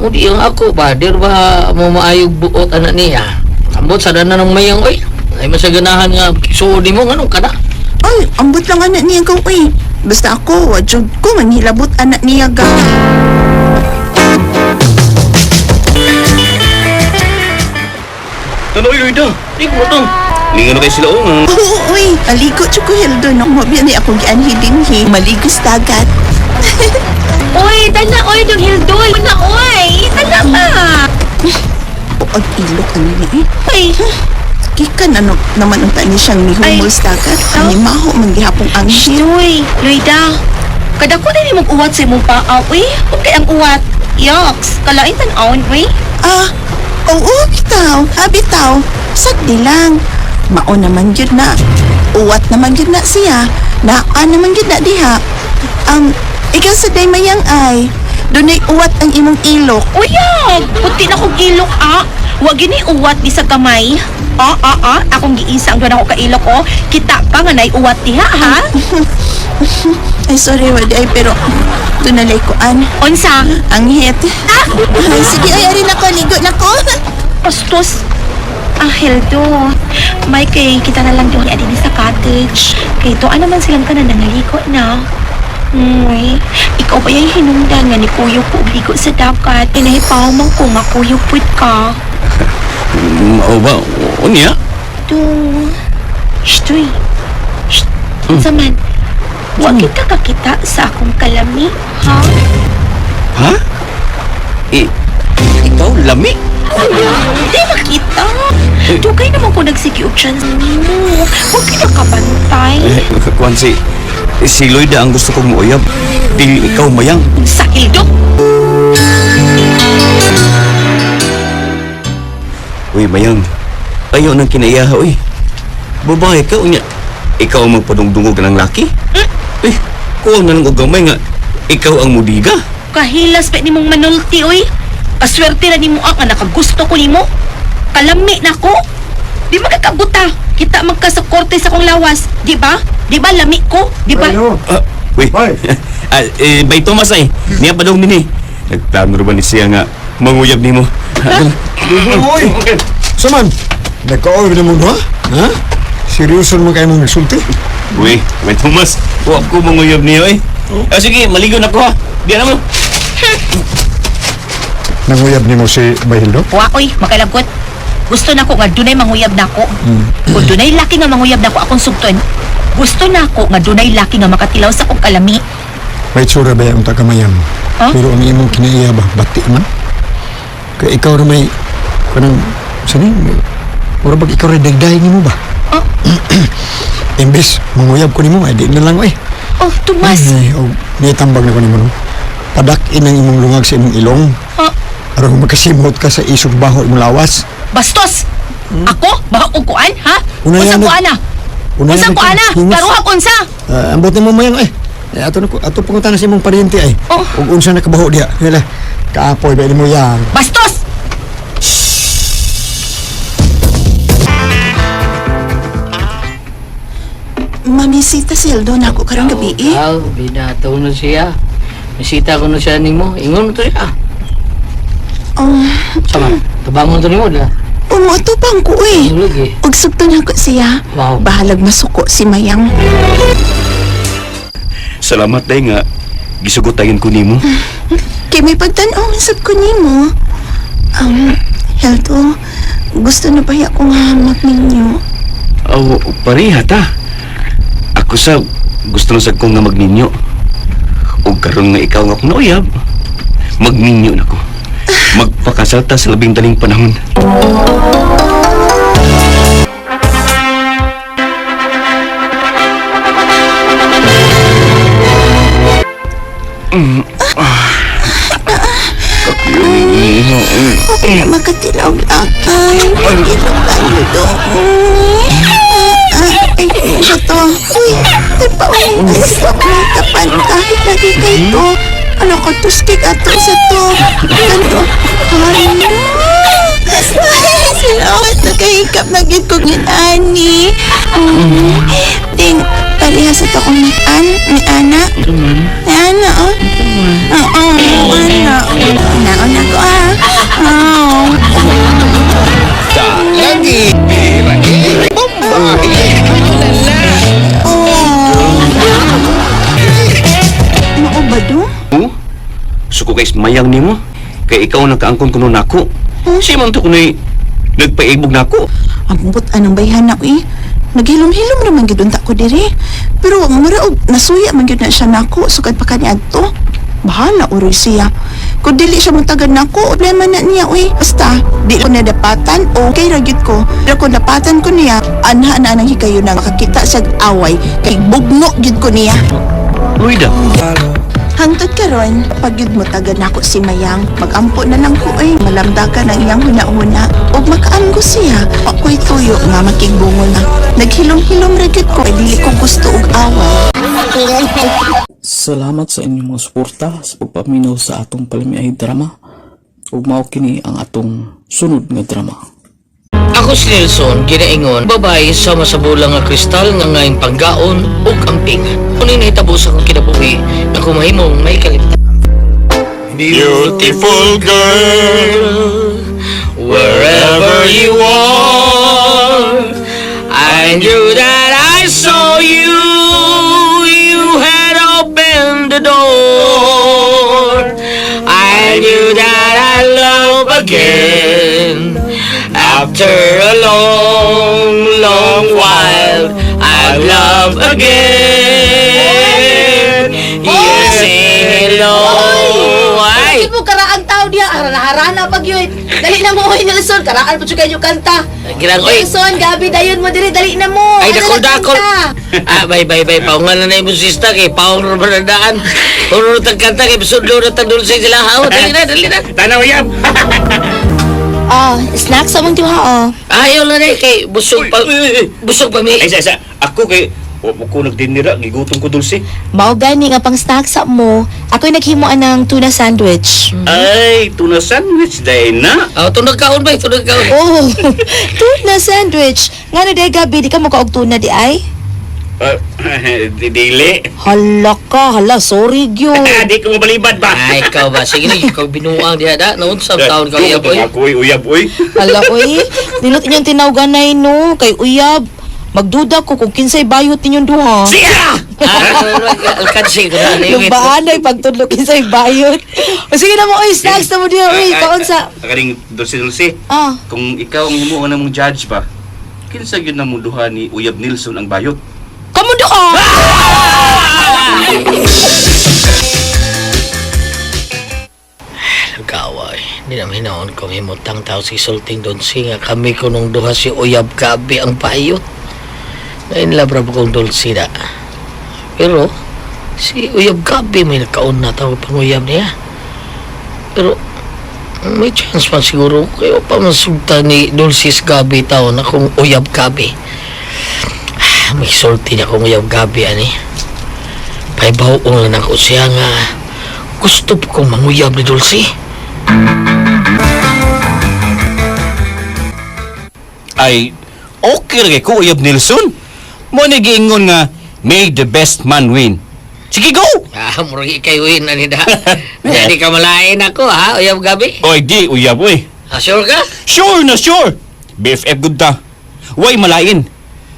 O di ang ako ba, dir ba mo maayog buot anak niya? Ambot sa dana ng mayang, oy. Ay masaganahan nga, suod mo, anong ka na? Ay, ambot lang anak niya gaw uy. Basta ako, wa jud ko manghilabot anak niya gaw. Tuloy, Loida. Di ko matang. Ningan na kayo sila, oh. Oo, uy. Maligo jud ko Hildo no. Mo biya ni ako gianhi dinhi. Maligo sa dagat. Oy, tana oy, dong Hildoy. Una oy, tana ka. Ang ilok ano niya eh. Ay, Gikan ano naman unta ni siyang nihumol sa dagat. Ni maho man gihapong anghel. Uy, Loida. Kada ko na mong uwat sa imong paa, uy. Okay ang uwat. Yoks, kalain tan-awon, uy. Ah, oo, bitaw. Ah, bitaw. Sagdi lang. Mao naman gyud na. Uwat naman gyud na siya. Naa naman gyud na diha. Ikaw sa day mayang ay. Dunay uwat ang imong ilok. Uyag! Puti na kong ilok, ah. Wag gini uwat di sa kamay. Ah, ah, ah. Akong giisa ang doon ako kailok, oh. Kita ka nga na'y uwat diha, ha? Ay, sorry, wadi ay, pero dunalay kuan. Unsa? Ang hit. Ay, sige, ay, ari na ko, ligo na ko. Bastos. Ah, Hildo. May kay kita na lang doon adini sa cottage. Kay tuan naman silang tanan nangaliko na. Uy, ikaw pa yung hinungdan nga ni Kuyo ko og ligo sa dagat. Pinahipaw man ko nga Kuyo put ka. Mao ba? Unya? Do. Shh, Shh. Unsa man? Wa kita kakita sa akong kalami, ha? Ha? Eh, ikaw, lami? Di makita. Dugay naman ko nagsige og chance nimo. Wa kita kabantay. Eh, kuan si Loida ang gusto kong muuyab. Dili ikaw mayang. Sa Hildo. Uy, mayang. Ayaw nang kinaiyaha, uy. Babae ka, unya. Ikaw ang magpadungdungog ng laki? Eh, kuha na lang og gamay nga. Ikaw ang mudiga. Kahilas pa nimong manulti, oy. Kaswerte ra nimo ang nakagusto ko nimo. Kalami na ko. Di magkakabuta. Kita man ka sa korte sa kong lawas, di ba? Di ba lami ko? Di ba? Ah, uy. Ah, eh, bay Thomas ay. Niya pa daw nini. Nagplano ra ba ni siya nga manguyab nimo? Uy! Saman, nagka-oy na mo ha? Ha? Seryoso naman kayo mong nagsulti? Uy, bay Thomas, wa ko manguyab niyo eh. Ah, sige, maligo na ko ha. Di na mo. Nanguyab ni mo si Bahildo? Wa oy, makalagot. Gusto na ko nga dunay manguyab nako. Kung dunay laki nga manguyab nako akong sugton. Gusto na ko nga dunay laki nga makatilaw sa akong kalami. May tsura ba yung tagamayam? Ha? Pero ang imong kinaiya ba, bati man? Kaya ikaw na may, kanang, sani, mura bag ikaw rin dagdahin nimo ba? Oh. Imbes, manguyab ko nimo, ay di na lang eh. Oh, Tomas. Ay, oh, nitambag na ko nimo no. Padak-in ang imong lungag sa imong ilong. Ha? Aron makasimot ka sa isog baho imong lawas. Bastos! Ako? Baho og kuan, ha? Una Unsa yan, kuan na? Una Unsa na ko ana? Hingus. Klaruha ko unsa? Ah, ambot nimo mayang ay. Eh, ato na ko ato pangutana sa imong paryente ay. Oh. Ug unsa na kabaho diha. Hala. Kaapoy ba nimo yang? Bastos! Mamisita si Eldo na ako karong gabi eh. Aw, binato na siya. Misita ko na siya nimo. Ingon to siya. Sama, tabangon to nimo da. Umuatupang ko eh. Lagi. Ug sugton ako siya. Wow. Bahalag masuko si Mayang. Salamat day nga gisugotayin ko nimo. Kay may pagtan-aw man sab ko nimo. Helto, gusto na ba ko nga magminyo? Aw, pareha ta. Ako sa gusto na sad ko nga magninyo. Ug karon nga ikaw nga akong nauyab, magninyo na ko. Magpakasal ta sa labing daling panahon. Okay na makatilaw akay. Ilog tayo doon. Ay, siya to. Uy, tagpaong kasi pa ko tapan kahit lagi kay to. Ano ko, tustik ato sa to. Ganto. Hala. Ay, salamat na kahikap na gid ko ani. Ting, parehas ito kong ni An, ni Ana. Ni Ana, oh. Oo, ana. Nauna ko, ah. Oo. Lagi. Mao ba do? Oh? Suko kay mayang nimo. Kay ikaw ang nakaangkon kuno nako. Siya man to kuno'y nagpaibog nako. Ambot anong bayhan na eh. Naghilom-hilom naman gyud unta ko diri. Pero mura og nasuya man gyud na siya nako sukad pa kani adto. Bahala uroy siya. Kung dili siya mutagad nako, problema na niya uy. Basta di ko nadapatan, okay ra gyud ko. Pero kung dapatan ko niya, anha na nang higayon na makakita siya away kay bugno gyud ko niya. Luida. Hangtod karon, pag yun mo tagad nako si Mayang, magampo na lang ko ay malamdagan ang iyang huna-huna ug makaamgo siya. Ako'y tuyo nga makigbungol na. Naghilom-hilom ra gyud ko, ay dili ko gusto og away. Salamat sa inyong mga suporta sa pagpaminaw sa atong palamiay drama. Ug mao kini ang atong sunod nga drama. Ako si Nelson, ginaingon, babae sa masabulang nga kristal nga ngayong panggaon ug ampingan. Kunin nahitabo sa akong kinabuhi na kumahimong may kalimtan. Beautiful girl, wherever you are, I knew that I saw you. You had opened the door. I knew that I love again. After a long, long while, I love again. Yes, hello. Ay! Ay! mo karaang tao diha, harana-harana pag yun. Dali na mo, oy, Nelson. Karaan po kayo kanta. Girang, oy. Nelson, gabi dayon mo diri, dali na mo. Ay, Ano dakol, na dakol. kanta? Ah, bay, bay, bay. Paungan na na yung sista kay paung na daan. Puro na kanta kay sudlo na tagdulce sila. Ha, dali na, dali na. Tanaw yam. Ah, snacks among duha, oh. Ayaw na na kay busog pa. Busog pa mi. Ay, sa, sa. Ako kay wa mo ko nagdinira, gigutom ko dulce. Mao gani nga pang snacks sa mo. Ako'y naghimo anang tuna sandwich. Ay, tuna sandwich dahil na. Ah, tunag kaon bay, tunag kaon. Oh, tuna sandwich. Ngano day gabi di ka mo kaog tuna di ay? Ah, dili. Hala ka, hala, sorry gyud. Di ko mabalibad ba? Ay, ikaw ba? Sige na, ikaw binuang diha da. Noon sa taon ka uyab, oy. Ako oy, uyab oy. Hala oy, nilot inyong tinawganay no kay uyab. Magduda ko kung kinsay bayot ninyong duha. Siya! Ah, alkansi ko na. Yung baanay pagtudlo kinsay bayot. O sige na mo oy, snacks na mo diha oy, kaon sa. Karing dulce dulce. Ah, Kung ikaw ang himuon na mong judge ba, kinsa gyud na mo duha ni Uyab Nilsson ang bayot? kamo duha. Nagkaway. Hindi naman hinaon ko himutang tao si Sulting doon nga kami kunong duha si Uyab Gabi ang payot. Ngayon labra po kong dulce na. Pero si Uyab Gabi may nakaon na tao panguyab niya. Pero may chance pa siguro kayo pa masugta ni Dulcis Gabi tao na kung Uyab Gabi. May sulti na akong uyab gabi, ani. Pahibaw lang ako siya nga gusto po kong manguyab ni Dulce. Ay, okay ra kay ko uyab Nelson. Mo ni giingon nga may the best man win. Sige go. Ah, murag ikay win ani da. Di ka malain ako ha, uyab gabi. Oy, di uyab oy. Ah, sure ka? Sure na sure. BFF good ta. Way malain.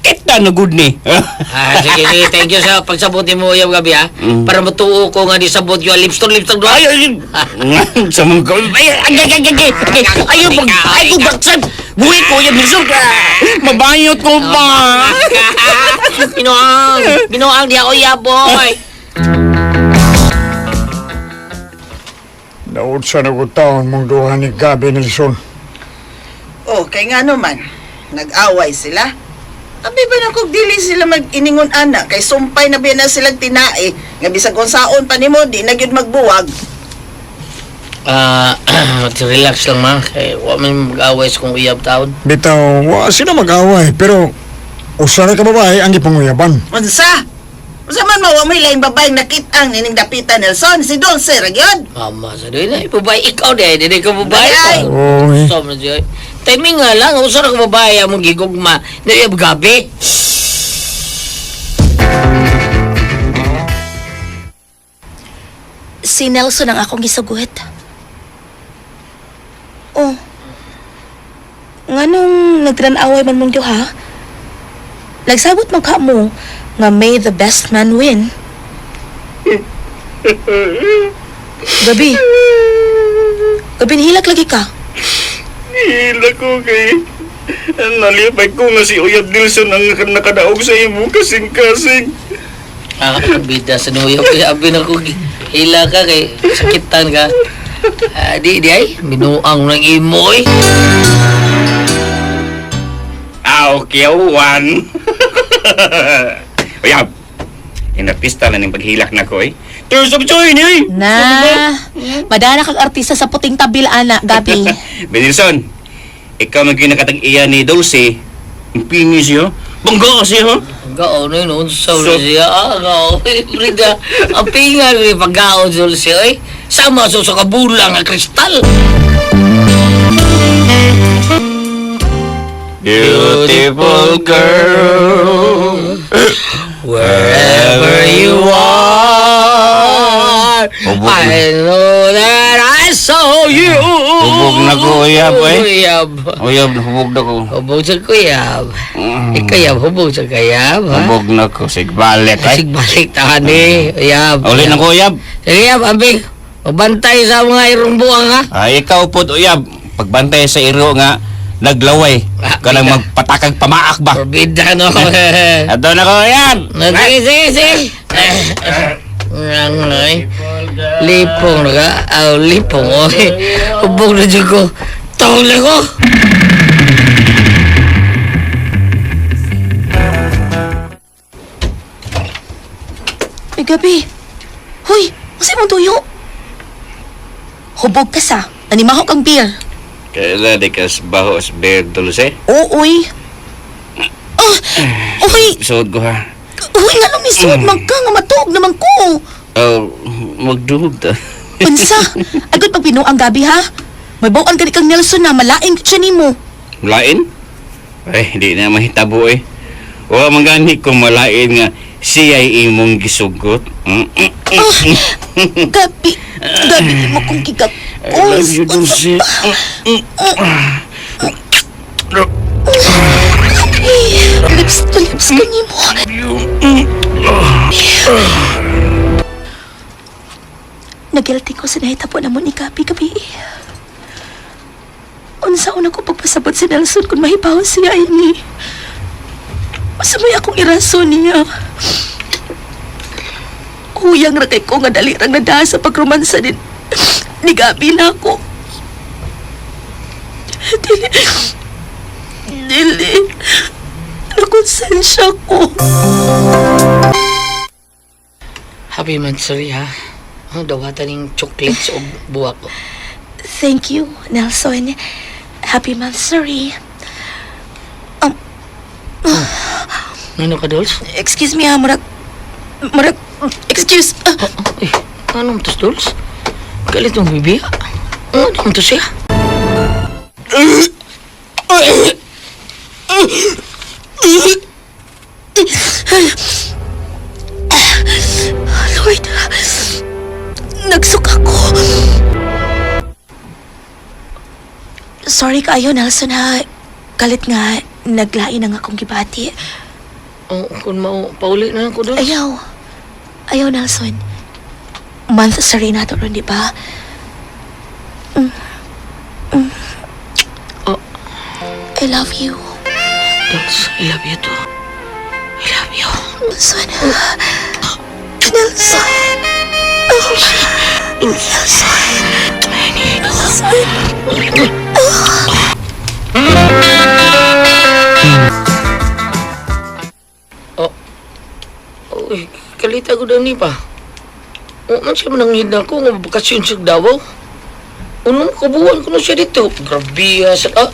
Kita na good ni. Ah, sige, sige. Thank you sa pagsabot mo, uyab gabi ha. Para matuo ko nga di sabot yung lipstick, lipstick doon. Ay, ay, sa mga ay, ay, ay, ay, ay, ay, ay, ay, ay, ay, baksan. Buhi ko, uyab Nelson. Mabayot ko ba? Binuang! Binuang di ako uyab, boy! Nautsa na ko taon mong duha ni Gabi Nelson. Oh, kay nga naman, nag-away sila. Abi ba na kung dili sila mag-iningon ana, kay sumpay na biya na silang tinae, nga bisag unsaon pa nimo, di na gyud magbuwag. Ah, relax lang ma. Kay wa man mag-away sa kong uyab taon. Bitaw, wa sila mag-away, pero usa ra ka babae ang gipanguyaban. Unsa? Unsa man mawa mo laing babaeng nakit-ang nining dapita Nelson, si Dulce ra gyud. Mama sa doon ay babae ikaw di dili ka babae. Ay! Oy. Stop na siya. Timing nga lang, usa ra ka babae among gigugma ni uyab gabi. Si Nelson ang akong gisugot. Oh. Nganong nagtran-away man mong duha? Nagsabot man ka mo nga may the best man win. Gabi. Gabi, nihilak lagi ka. Hila ko kay nalipay ko nga si Uyab Nelson ang nakadaog sa imo kasing-kasing. Ah, bida sa uyab abi na ko hila ka kay sakitan ka. Ah, di di ay binuang ng imo eh. Ah, okay, one. Uyab, inartista na ning paghilak na ko eh. Tears of joy ni eh. Na, madana kag artista sa puting tabil, ana, Gabi. Benilson, ikaw man kinakatag-iya ni Dulce. Ang pingi siya. Bangga kasi ha. Gao na yun, unsa na siya. Ah, gao. Rida, ang pingal ni paggaon Dulce oy. Sama sa kabulang ang kristal. Beautiful girl. Wherever you are, Hubog na. I know that I saw you. Hubog na ko, uyab, eh. Uyab. Uyab, hubog na ko. Hubog sa kuyab. Ikaw, yab, hubog sa kayab, ha? Hubog na ko. Sigbalik, ay. Sigbalik tahan eh. Uyab. Uli na ko, uyab. Sige, yab, ambing. Magbantay sa mga irong buwang, ha? Ay, ikaw po, uyab. Pagbantay sa iro nga, naglaway. Kanang magpatakag pamaak ba? Forbida, no? Ato na ko, uyab. Sige, sige, sige. Ang ay. Lipong na ka. Aw, lipong, oy. Hubog na dyan ko. Tawag na ko. Ay, Gabi. Hoy, kasi mong tuyo. Hubog ka sa. Nanimahok ang beer. Kaila di ka baho sa beer, Dulce. Oo, oy. Ah, oy, Suod ko ha. uy, nga nung misuod man ka, nga matuog naman ko. Oh, magduhog ta. Unsa, agad pag ang gabi ha. May bawaan ka ni kang Nelson na malain siya nimo. Malain? Ay, di na mahitabo eh. Wa man gani ko malain nga siya'y imong gisugot. Gabi, gabi mo kong gigag. I love you, Dulce. Lips to lips ka nimo. Nagilty ko sa nahitabo na mo ni Gabi gabi. Unsa una ko pagpasabot si Nelson kung mahibaw siya ini. Masa may akong irason niya. Huyang ra kay ko nga dali rang nadaha sa pagromansa din ni Gabi na ako. Dili. Dili. Nakonsensya ko. Happy monthsary, ha? Ang dawatan ng chocolates o buwak ko. Thank you, Nelson. Happy monthsary. Ngano ka, Dols? Excuse me ha, murag... Murag... Excuse. Ah, Eh, ano mo to, Dols? Galit mong bibi? Ano mo to siya? Lord, nagsuka ko. Sorry kaayo, Nelson ha. Kalit nga, naglain ang akong gibati. Oh, kung mao, pauli na lang ko, Dols. Ayaw. Ayaw, Nelson. Month sa rin nato ron, di ba? Mm. Mm. Oh. I love you. Dols, I love you too. I love you. Nelson. Nelson. Oh. Nelson. Nelson. Uy, kalita ko ni pa. O, man siya mananghid na ako nga bakasyon sa Davao. Unong kabuan ko na siya dito. Grabe ha, sa ka.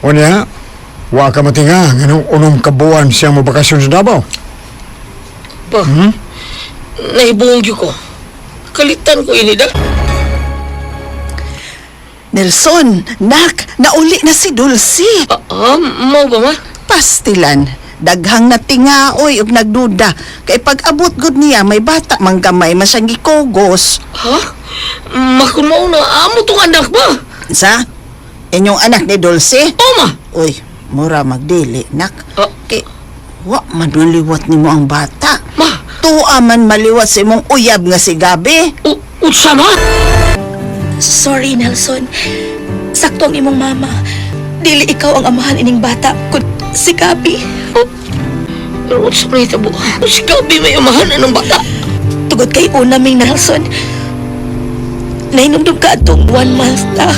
Unya, wa ka matinga nganong unong kabuan siya mo bakasyon sa Davao. Pa, nahibungog yun ko. Kalitan ko ini da. Nelson, nak, nauli na si Dulce. Ah, mau ba ma? Pastilan, daghang natingaoy ug nagduda. Kay pag-abot gud niya, may bata mang gamay man siyang gikogos. Ha? Makun mao na amo tong anak ba? Sa? Inyong anak ni Dulce? O ma. Uy, mura magdili, nak. Ah. Kay, wa man maliwat nimo ang bata. Ma. Tuwa man maliwat sa imong uyab nga si Gabi. O, unsa ma? Sorry, Nelson. Sakto ang imong mama. Dili ikaw ang amahan ining bata, kun si Gabi. O, pero unsa man hitabo? Si Gabi may amahan anong bata. Tugod kay una ming Nelson. Nahinumdum ka atong 1 month ta.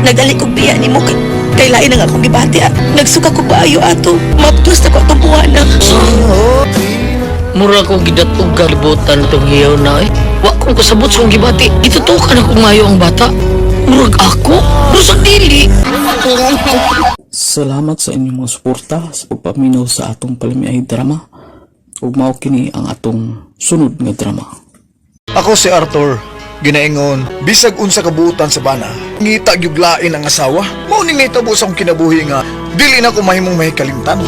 Nagali kog biya nimo kay kay lain ang akong gibati. Ah. Nagsuka ko paayo ato. Maptos na ko atong buwana. Mura kong gidatog kalibutan tong hiyaw na eh. Wa kong kasabot sa kong gibati. Itutukan ako mayo ang bata. Murag ako? Murag dili. Salamat sa inyong mga suporta sa pagpaminaw sa atong palamiay drama. Ug mao kini ang atong sunod nga drama. Ako si Arthur, ginaingon, bisag unsa kabuutan sa bana. Ngita gyud lain ang asawa. Mao ning nahitabo sa akong kinabuhi nga dili na ko mahimong mahikalimtan.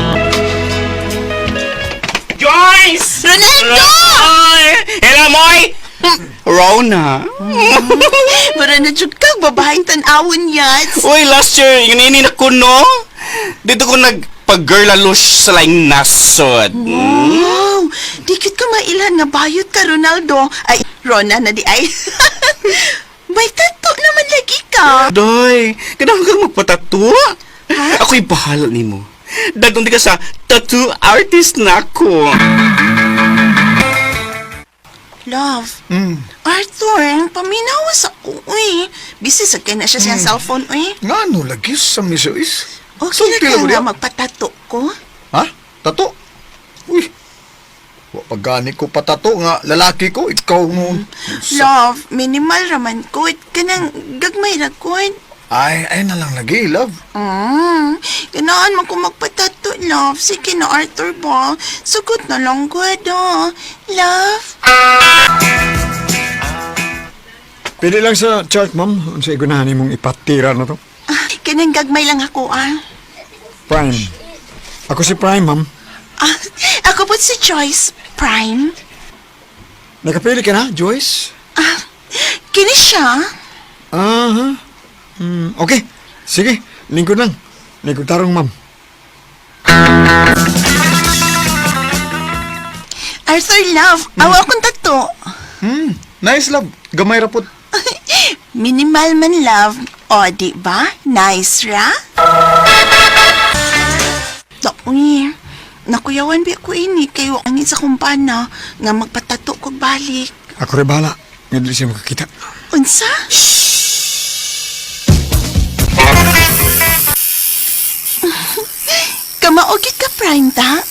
Joyce! Ronaldo! Hello, Moy! Rona. Mura na jud kag babaeng tan-awon yan. Uy, last year, yun ini na ko, no? Dito ko nagpag-girl-alush sa laing nasod. Wow! Dikit ka mailan nga bayot ka, Ronaldo. Ay, Rona na di ay. May tattoo naman lagi ka. Doy, kailangan kang magpatattoo? Ako'y bahala nimo. Dagong di ka sa tattoo artist na ako. Love, Arthur, paminawas ako, uy. Busy sa kay na siya siyang cellphone, uy. Ngano lagi sa misuis? Okay na Sulti ka lang nga niya. magpatato ko. Ha? Tato? Uy. Wa pa gani ko patato nga lalaki ko ikaw mo. Love, minimal raman ko. Kanang gagmay ra ko. Ay, ay na lang lagi, love. Ganaan man ko magpatato, love. Sige na, Arthur ba? Sugot na lang ko, ah. Love? Pili lang sa chart, ma'am. Unsa igunahan nimong ipatira na to? Ah, kanang gagmay lang ako, ah. Prime. Ako si Prime, ma'am. Ah, ako po si Joyce Prime. Nakapili ka na, Joyce? Ah, kini siya. Aha. Okay. Sige, lingkod lang. Lingkod tarong, ma'am. Arthur, love. Awa akong tato. Nice love. Gamay ra pud. Minimal man, love. O, di ba? Nice, ra? Uy, nakuyawan bi ko ini kayo ang isa kong pana nga magpatato kog balik. Ako rin bahala. Nga dili siya makakita. Unsa? Kamaogit ka, Prime, ta?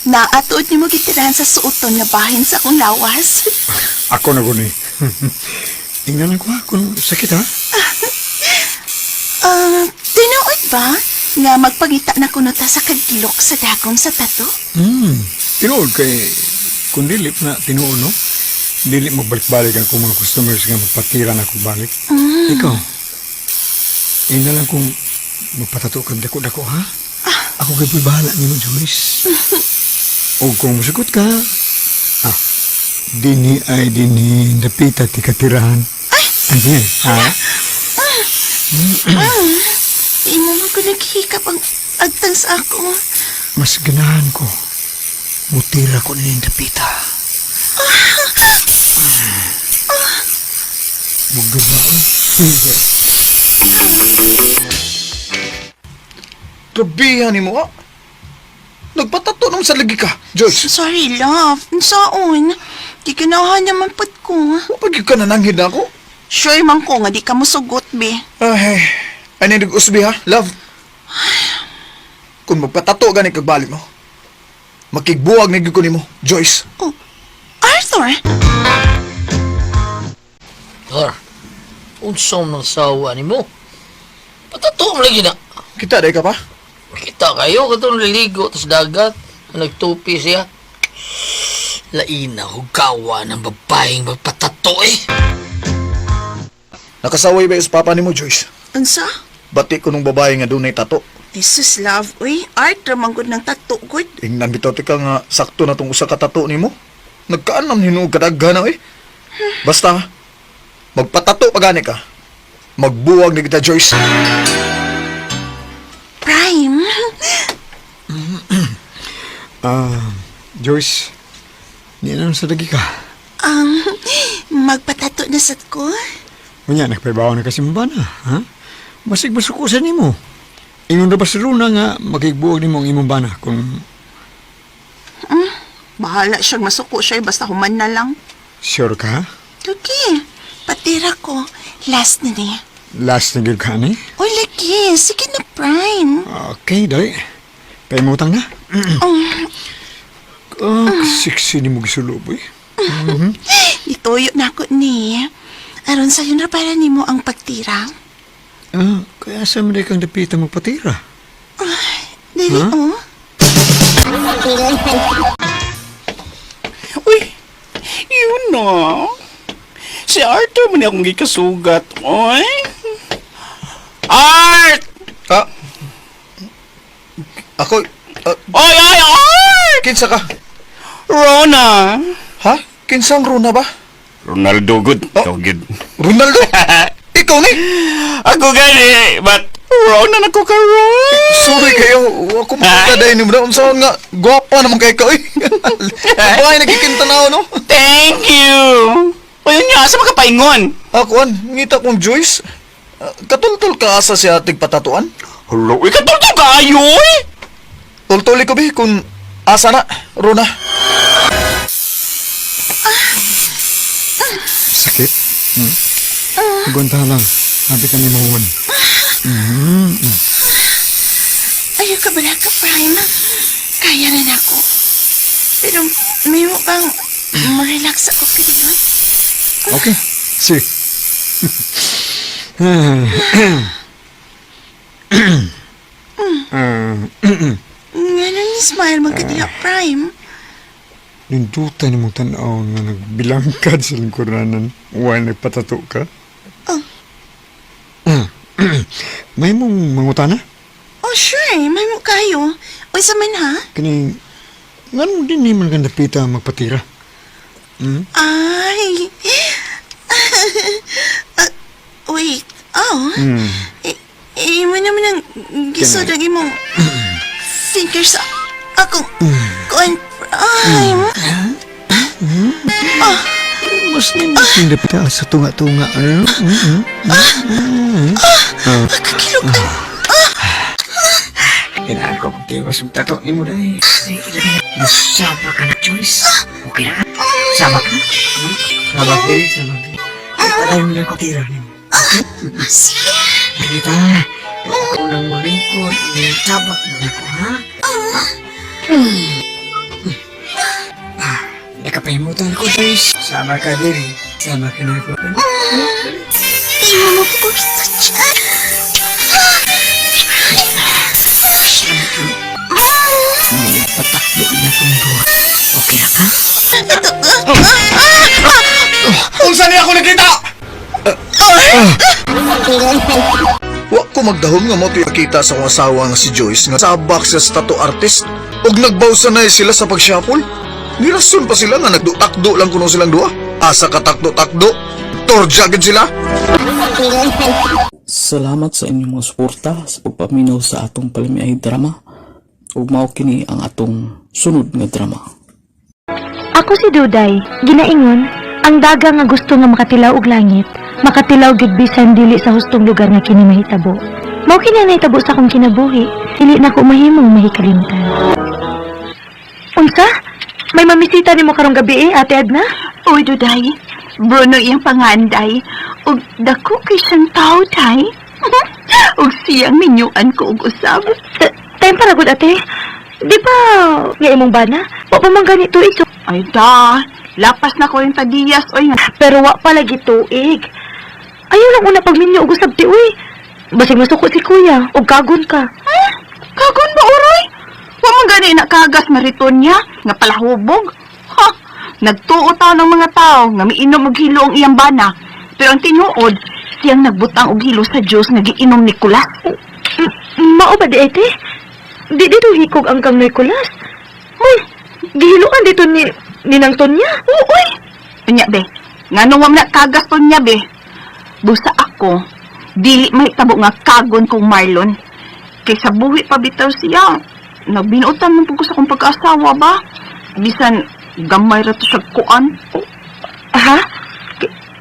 Naatuod nimo gitirahan sa suoton nga bahin sa akong lawas. Ako na guni. Ingnan ko ha, kung sakit ha. Ah, tinuod ba? Nga magpangita na kuno ta sa kadlok sa dagom sa tato. Tinuod kay kung dili na tinuod no. Dili magbalik-balik ang akong mga customers nga magpatira na akong balik. Ikaw. Ina lang kung magpatato kag dako-dako ha. Ako kay po'y bahala nimo, Joyce. O kung musugot ka, ah, dini ay dini dapita ti katirahan. Ay! Ano ha? Imo man ko naghihikap ang agtang sa ako. Mas ganahan ko. Mutira ko ni dapita. Bugod na ko. Sige. Grabehan nimo ah. Nagpatato nung sa lagi ka, Joyce. Sorry, love. Unsaon? Di ganahan naman pud ko. Wa gyud ka nananghid na ako. Sure man ko nga di ka mosugot, be. Ay, ay nag-usbi ha, love. Kung magpatato gani kag balik mo, makigbuwag na gyud ko nimo, Joyce. Oh, Arthur! Tor, unsa man sawa nimo? Patato mo lagi na. Kita day ka pa? Kita kayo katong naliligo tas dagat, nagtupi siya. Laina hugawa ng babaeng magpatato eh. Nakasaway ba is papa nimo, Joyce? Unsa? Bati ko nung babae nga dunay tato. Jesus, love, uy. Art ramang gud ng tato, gud. Ingnan bitaw ti ka nga sakto na tong usa ka tato nimo. Nagkaanam hinuog kadaghan na eh. Basta magpatato pa gani ka. Magbuwag ni kita, Joyce. Prime. Ah, Joyce, di na sa lagi ka. Magpatato na sad ko. Unya, nagpaibaw na kasi mo ba na, ha? Masig masuko sa nimo. Ingon ra ba si Runa nga makigbuwag nimo ang imong bana kung Bahala siyang masuko siya, basta human na lang. sure ka? Okay, patira ko. Last na ni. Last na gyud ka ni? Uy, lagi. Sige na, Prime. Okay, dali. Paimutang na. Ah, sexy ni mo gisulob, eh. Ituyo na ako ni. Aron sa'yo na para nimo ang pagtira. Ah, kaya sa man kang dapita magpatira. Dili, oh. Uy, yun no. Si Arthur man akong gikasugat, oy. Art! Ah. Ako, ah, Oy, oy, Art! kinsa ka? Rona! Ha? Kinsang Runa ba? Ronaldo good. Oh. Ikaw good. Ronaldo? Ikaw ni? Ako gani, but Rona na ko karon. Sorry kayo. Ako makakaday ni mo na. Unsa nga, gwapa naman kay ka, eh. Babae nagkikinta na ako, no? Thank you. Uy, unya, asa makapaingon? Ako, an, ngita kong Joyce. Ah, katultol ka asa siya tigpatatuan? Hello, uy, katultol ka ayo, uy! Tultuli ko, bi, kung asa na, Rona. Sakit? Hmm. Gunta lang. Habi ka ni Mahuan. Ayaw ka ba ka, Prime? Kaya na na ako. Pero may mo bang ma-relax ako kayo? Okay. Sige. Nga nang smile man ka diha, Prime. Nindutan ni mong tanaw nga nagbilangkad sa lingkuranan while nagpatato ka. Oh. May mong mangutana? Oh, sure. May mo kayo. Uy, sa man ha? Kani, nganong din ni man kang dapita magpatira? Ay. Ah, wait. Oh. Eh, mo naman ang gisod ang imong fingers sa akong kuan, Prime. Mas nindot yung dapita sa tunga-tunga. Ano? Kakilog ang Kailangan ko magtiwas yung tato ni mo dahil. Sama ka na, Joyce. Okay na? Sama ka? Sama ka, sama ka. Palayo mo lang ko tira ni mo. Sige. Kita, ako nang malingkod. Tabak mo na ko, ha? Ah, nakapahimutan ko, Joyce. Sama ka diri. Sama ka na ako. Imo mo ko touch. Patakdo na kong duha. Okay na ka? Unsa niya ako nakita? Wa ko magdahom nga mo kita sa akong asawa nga si Joyce nga sabak siya sa tattoo artist ug nagbawsanay sila sa pag-shuffle. Nirason pa sila nga nagdutakdo lang kuno silang duha. Asa ka takdo-takdo? Torja gid sila. Salamat sa inyong mga suporta sa pagpaminaw sa atong palamiay drama ug mao kini ang atong sunod nga drama. Ako si Duday, ginaingon, ang daga nga gusto nga makatilaw og langit, makatilaw gid bisan dili sa hustong lugar nga kini mahitabo. Mao kini ang nahitabo sa akong kinabuhi, dili na ko mahimong mahikalimtan. Unsa? May mamisita nimo karong gabi eh, Ate Adna? Uy, Duday. Bruno iyang panganday. Ug dako kay siyang tao, day. Ug siyang minyuan ko og usab. Time para gud ate. Di ba nga imong bana? Wa pa man gani tuig. So, Ay da, lapas na ko yung tadiyas oy. Pero wa pa lagi tuig. Ayaw lang una pagminyo og usab ti uy. Basig masuko si kuya og kagon ka. Eh, kagon ba uroy? Wa man gani na kagas mariton niya nga palahubog. Ha, nagtuo taw ng mga tao nga miinom og hilo ang iyang bana. Pero ang tinuod, siyang nagbutang og hilo sa Dios nga giinom ni Nicolas. Mao ba di ate? Di dito hikog ang kang Nicolas. Uy, gihiloan dito ni Ninang Tonya. Uy! Unya be, ngano wa man na kagas tonya be? Busa ako, dili mahitabo nga kagon kong Marlon. Kay sa buhi pa bitaw siya. Nagbinuotan man pud ko sa akong pagkaasawa ba? Bisan gamay ra to siya kuan. Ha?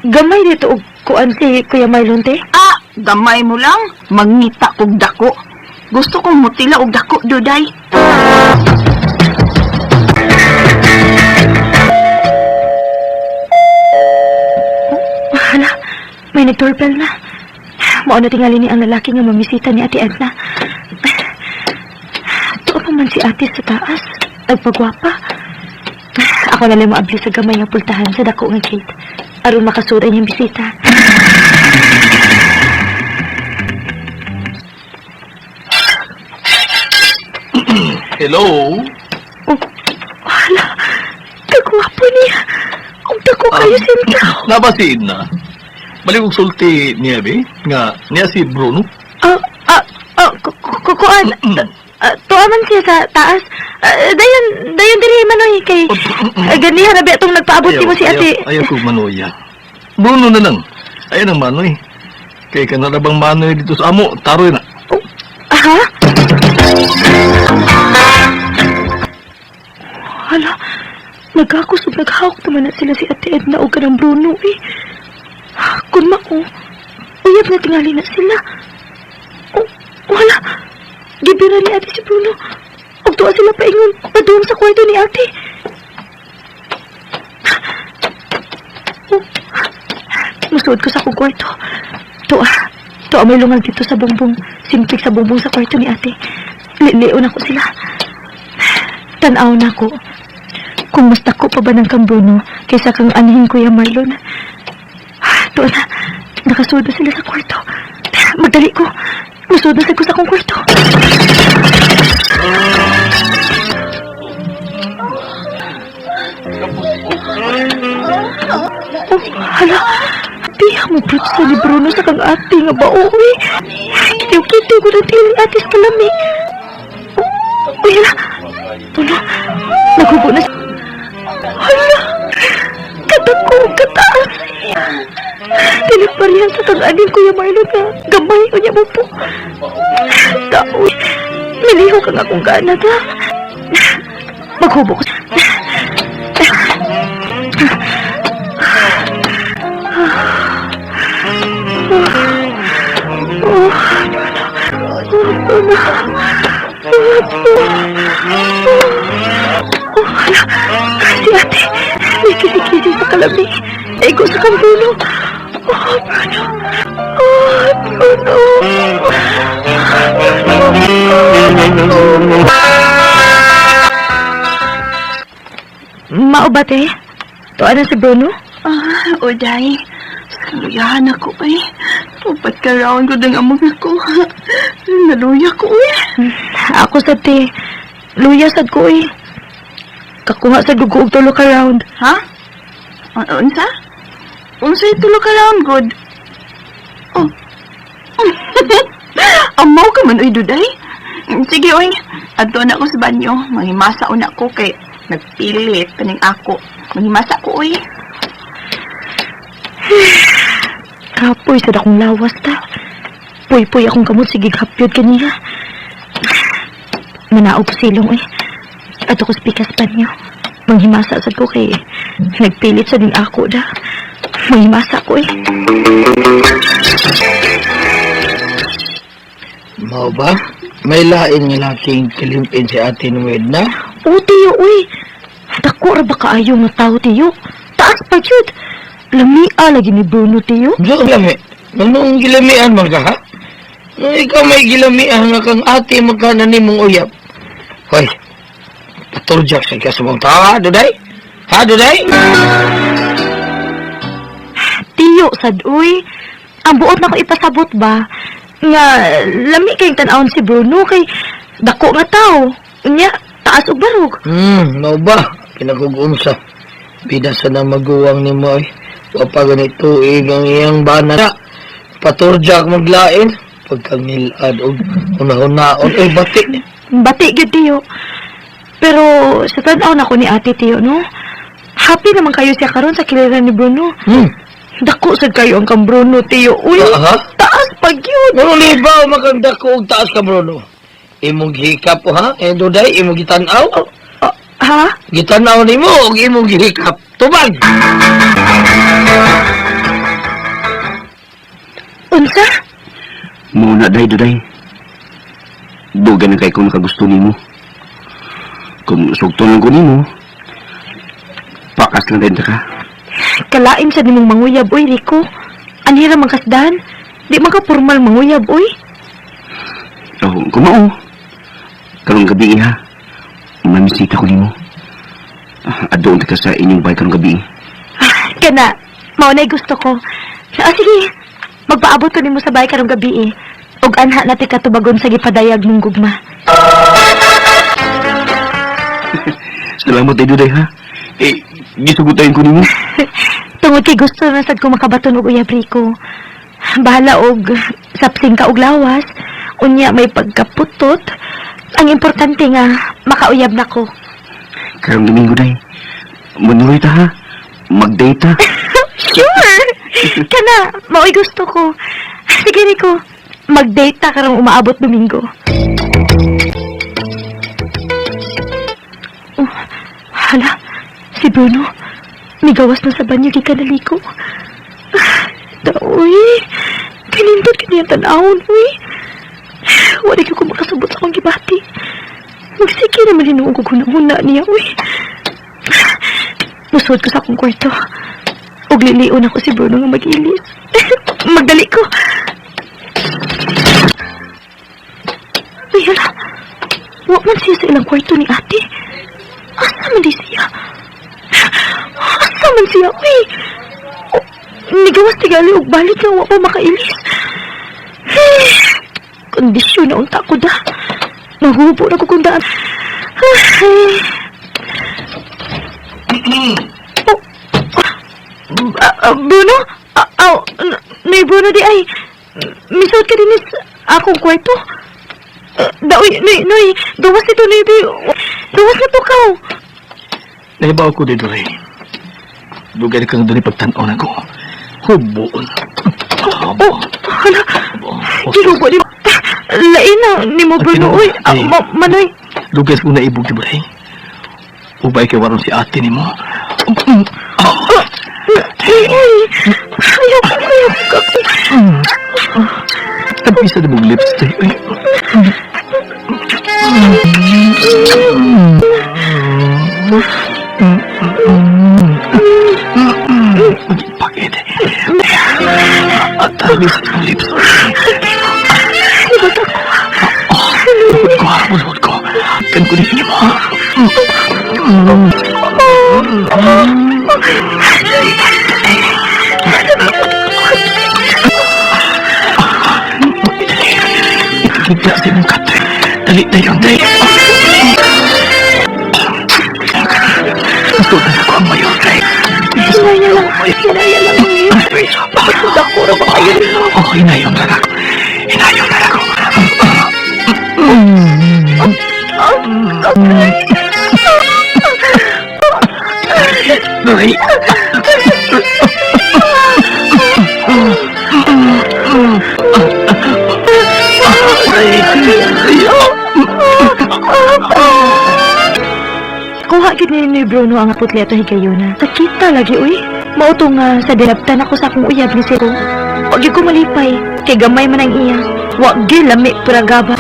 Gamay dito og kuan si Kuya Marlon te? Ah, gamay mo lang. Mangita og dako. Gusto kong mutila og dako, Duday. Hala, may nag-doorbell na. Mao na tingali ni ang lalaki nga mamisita ni Ate Edna. Tuo pa man si ate sa taas. Nagpagwapa. Ako na lang moabli sa gamay nga pultahan sa dako nga gate. Aron makasuod ang iyang bisita. Hello? Hala, kagwapo niya. Ang dako kayo sintaw. Nabasin na. Balik og sulti niya be nga niya si Bruno. Ah, ah, ah, kukuan. Tuwa man siya sa taas. Ah, dayon, dayon diri manoy kay ganiha na ba itong nagpaabot nimo si ate. Ayaw kog manoya. Bruno na lang. Ayaw ng manoy. Kay kanara bang manoy dito sa amo, taroy na. Ha? Hala, nagkakos ug naghawak naman na sila si Ate Edna o kanang Bruno eh. Kun mao, uyab na tingali na sila. Oh, wala. Gibira ni ate si Bruno. Ug tuwa sila paingon padung sa kwarto ni ate. Oh, musuod ko sa akong kwarto. Tuwa, tuwa may lungag dito sa bumbong. Simpik sa bumbong sa kwarto ni ate. Lilion ako sila. Tanaw na ko. Kung mas dako pa ba ng kang Bruno kaysa kang anhin Kuya Marlon. Tuwa na, nakasuod na sila sa kwarto. Magdali ko. Musuod na sa ko sa akong kwarto. Oh, hala. Di mo sa ni Bruno sa kang ate nga bao, uy. Kitiw-kitiw ko na tili ate sa kalami. Oh, uy, hala. Tulo, naghubo na siya. Hala, kadako, kataas. Dili parehan sa kang aning Kuya Marlon nga gamay o niya mo po. Taoy, nilihok ang akong gana ta. Maghubo ko. Oh, Oh, hala. Si ate, may kisikisi sa kalabi. Ego sa kang Bruno. Oh, Bruno. Oh, Bruno. Mao ba, te? Tuwa na si Bruno? Ah, Uday. Saluyahan ako eh. Upat ka raon ko ng among ako. Naluya ko eh. Ako sa te. Luya sad ko eh. Kakuha sa dugo og tulo ka round. Ha? Unsa? Unsa tulo ka round good? Oh. Amaw ka man oy duday. Sige oy, adto na ko sa banyo, manghimasa una ko kay nagpilit kaning ako. Manghimasa ko oy. Kapoy sad akong lawas ta. Puy-puy akong kamot sige hapyod kaniya. Manaog ko silong eh. Ato ko sa pikas banyo. Manghimasa sad ko kay nagpilit sa din ako da. Manghimasa ko eh. Mao ba? May lain nga laking kilimpin si Ate Nued na? Oo, tiyo, uy. Dako ra ba kaayo nga tao, tiyo? Taas pa jud. Lamia lagi ni Bruno, tiyo. Ano lami? Anong gilamian man ka, ha? Nung ikaw may gilamian nga kang ate magkana ni mong uyap. Hoy, paturjak sa kasubong tao, ha, Duday? Ha, Duday? Tiyo, sad, uy. Ang buot na ko ipasabot ba? Nga, lami kayong tan-awon si Bruno kay dako nga tao. Unya, taas og barog. Mao ba? Pinagugumsa. Bida sa na maguwang ni mo, eh. Wa pa ganit tuig ang iyang bana. Paturjak maglain. Pagkangilad og hunahunahon. Eh, bati. Bati gyud tiyo. Pero sa tan-aw na ko ni ate tiyo, no? Happy naman kayo siya karon sa kiliran ni Bruno. Dako sad kayo ang kang Bruno, tiyo. Uy, Aha. taas pa gyud. Ano libaw maganda ko og taas ka, Bruno? Imong gihikap o ha? Eh, Duday, imong gitanaw? Ha? Gitanaw nimo og imong gihikap. Tubag! Unsa? Muna, day, Duday. Dugan na kay kung nakagusto nimo. Kung sugton lang ko nimo, pakas lang din ta ka. Kalain sa nimong manguyab, uy, Rico. Anhira man kasdan. Di man ka formal manguyab, uy. Oh, kumao. Karong gabi ha. Mamisita ko nimo. Adoon ta ka sa inyong bay karong gabi. Kana, mao na'y gusto ko. Ah, sige. Magpaabot ko nimo sa bay karong gabi eh. Ug anha na ti katubagon sa gipadayag mong gugma. Salamat day Duday ha. Eh, gisugutayin ko nimo. Tungod kay gusto na sad ko makabaton og uyab, Rico. Bahala og sapsing ka og lawas, unya may pagkaputot. Ang importante nga makauyab na ko. Karong Domingo day. Manuloy ta ha. Mag-date ta. Sure. Kana, mao'y gusto ko. Sige, Rico. Mag-date ta karong umaabot Domingo. Oh, hala, si Bruno. Migawas na sa banyo gikan naliko. Daoy, kanindot kaniyang tan-awon, uy. Wala ko makasabot sa akong gibati. Magsige naman hinuong ko huna-huna niya, uy. Musod ko sa akong kwarto. Ug lilion ako si Bruno nga mag-ilis. Magdali ko. Uy, hala. Wa man siya sa ilang kwarto ni ate. Asa man di siya? Asa man siya, uy? Oh, nigawas tigali og balik nga wa pa makailis. Hey, kondisyon na unta ko da. Nahubo na ko kung daan. Ay. Oh, Bruno? Nay Bruno di ay. Misuot ka din sa akong kwarto. Daoy, nay, nay, gawas ito, nay, di. Gawas na to ka. Nahibaw ko, Duday. Dugay na kang dali pagtan-aw na ko. Hubuon. Oh, hala. Ginubo ni... Lain na ni mo, Bruno. Uy, manoy. Dugay ko naibog, di ba, eh? Ubay kay waron si ate ni mo. Ay, ay. Ayaw ko, ayaw ko. Tabi sa mong lipstick. Ay. Pagit. At tabi sa imong lips. Mulod ko, mulod ko. Kan ko ninyo mo. Kita sa imong katoy. Dali tayo, dali. Hinaya lang, hinaya lang. Dako ra ba kayo? Oh, hinayon na ako. Hinayon na ako. Ay. Kuha gid ni Bruno ang putli ato higayuna. Sakita lagi uy. Mao to nga sa dinabtan ako sa akong uyab ni Siro. Wag gyud ko malipay kay gamay man ang iya. Wa gyud lami puragaba.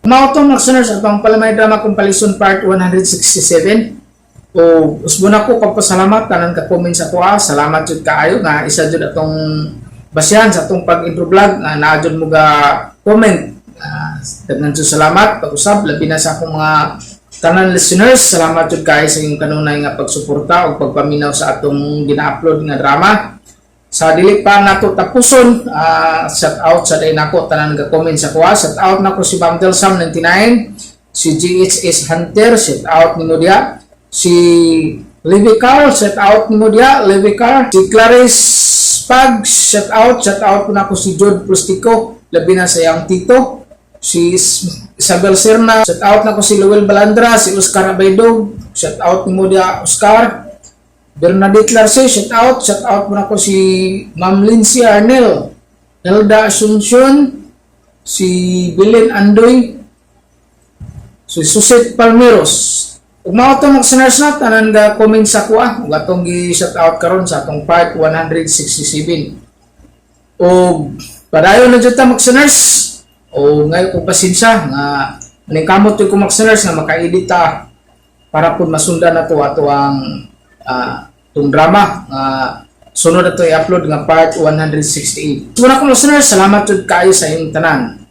Mao to mga listeners at ang Palamay Drama Compilation Part 167. O usbon ako pagpasalamat tanan ka comment sa kuha. Salamat jud kaayo nga isa jud atong basihan sa atong pag-intro vlog nga naa jud mo ga comment. Daghan jud salamat pag-usab labi na sa akong mga tanan listeners. Salamat jud kaayo sa inyong kanunay nga pagsuporta ug pagpaminaw sa atong gina-upload nga drama. Sa dili pa nato tapuson, shout out sa day nako tanan ga comment sa kuha. Shout out nako si Ma'am Delsam 99, si GHS Hunter, shout out nimo diha. Si Levi Carl, shout out nimo diha, Levi Carl. Si Clarice Pag, shout out po nako si Jod Plastico, labi na sa iyang tito. Si Isabel Serna, shout out nako si Luel Balandra, si Oscar Abaydog, shout out nimo diha Oscar. Bernadette Larce, shout out mo nako si Ma'am Lindsay Arnel, Hilda Asuncion, si Belen Andoy, si Suset Palmeros. Ug mao to mga listeners na tanan ga comment sa kuha ug atong gi-shout out karon sa atong part 167. Og padayon na jud ta, mga listeners. O ngayo kong pasensya nga maningkamot ko, mga listeners, nga maka-edit ta para pud masundan na to ato ang tong drama nga sunod na to i-upload nga part 168. So na listeners, salamat jud kaayo sa inyong tanan.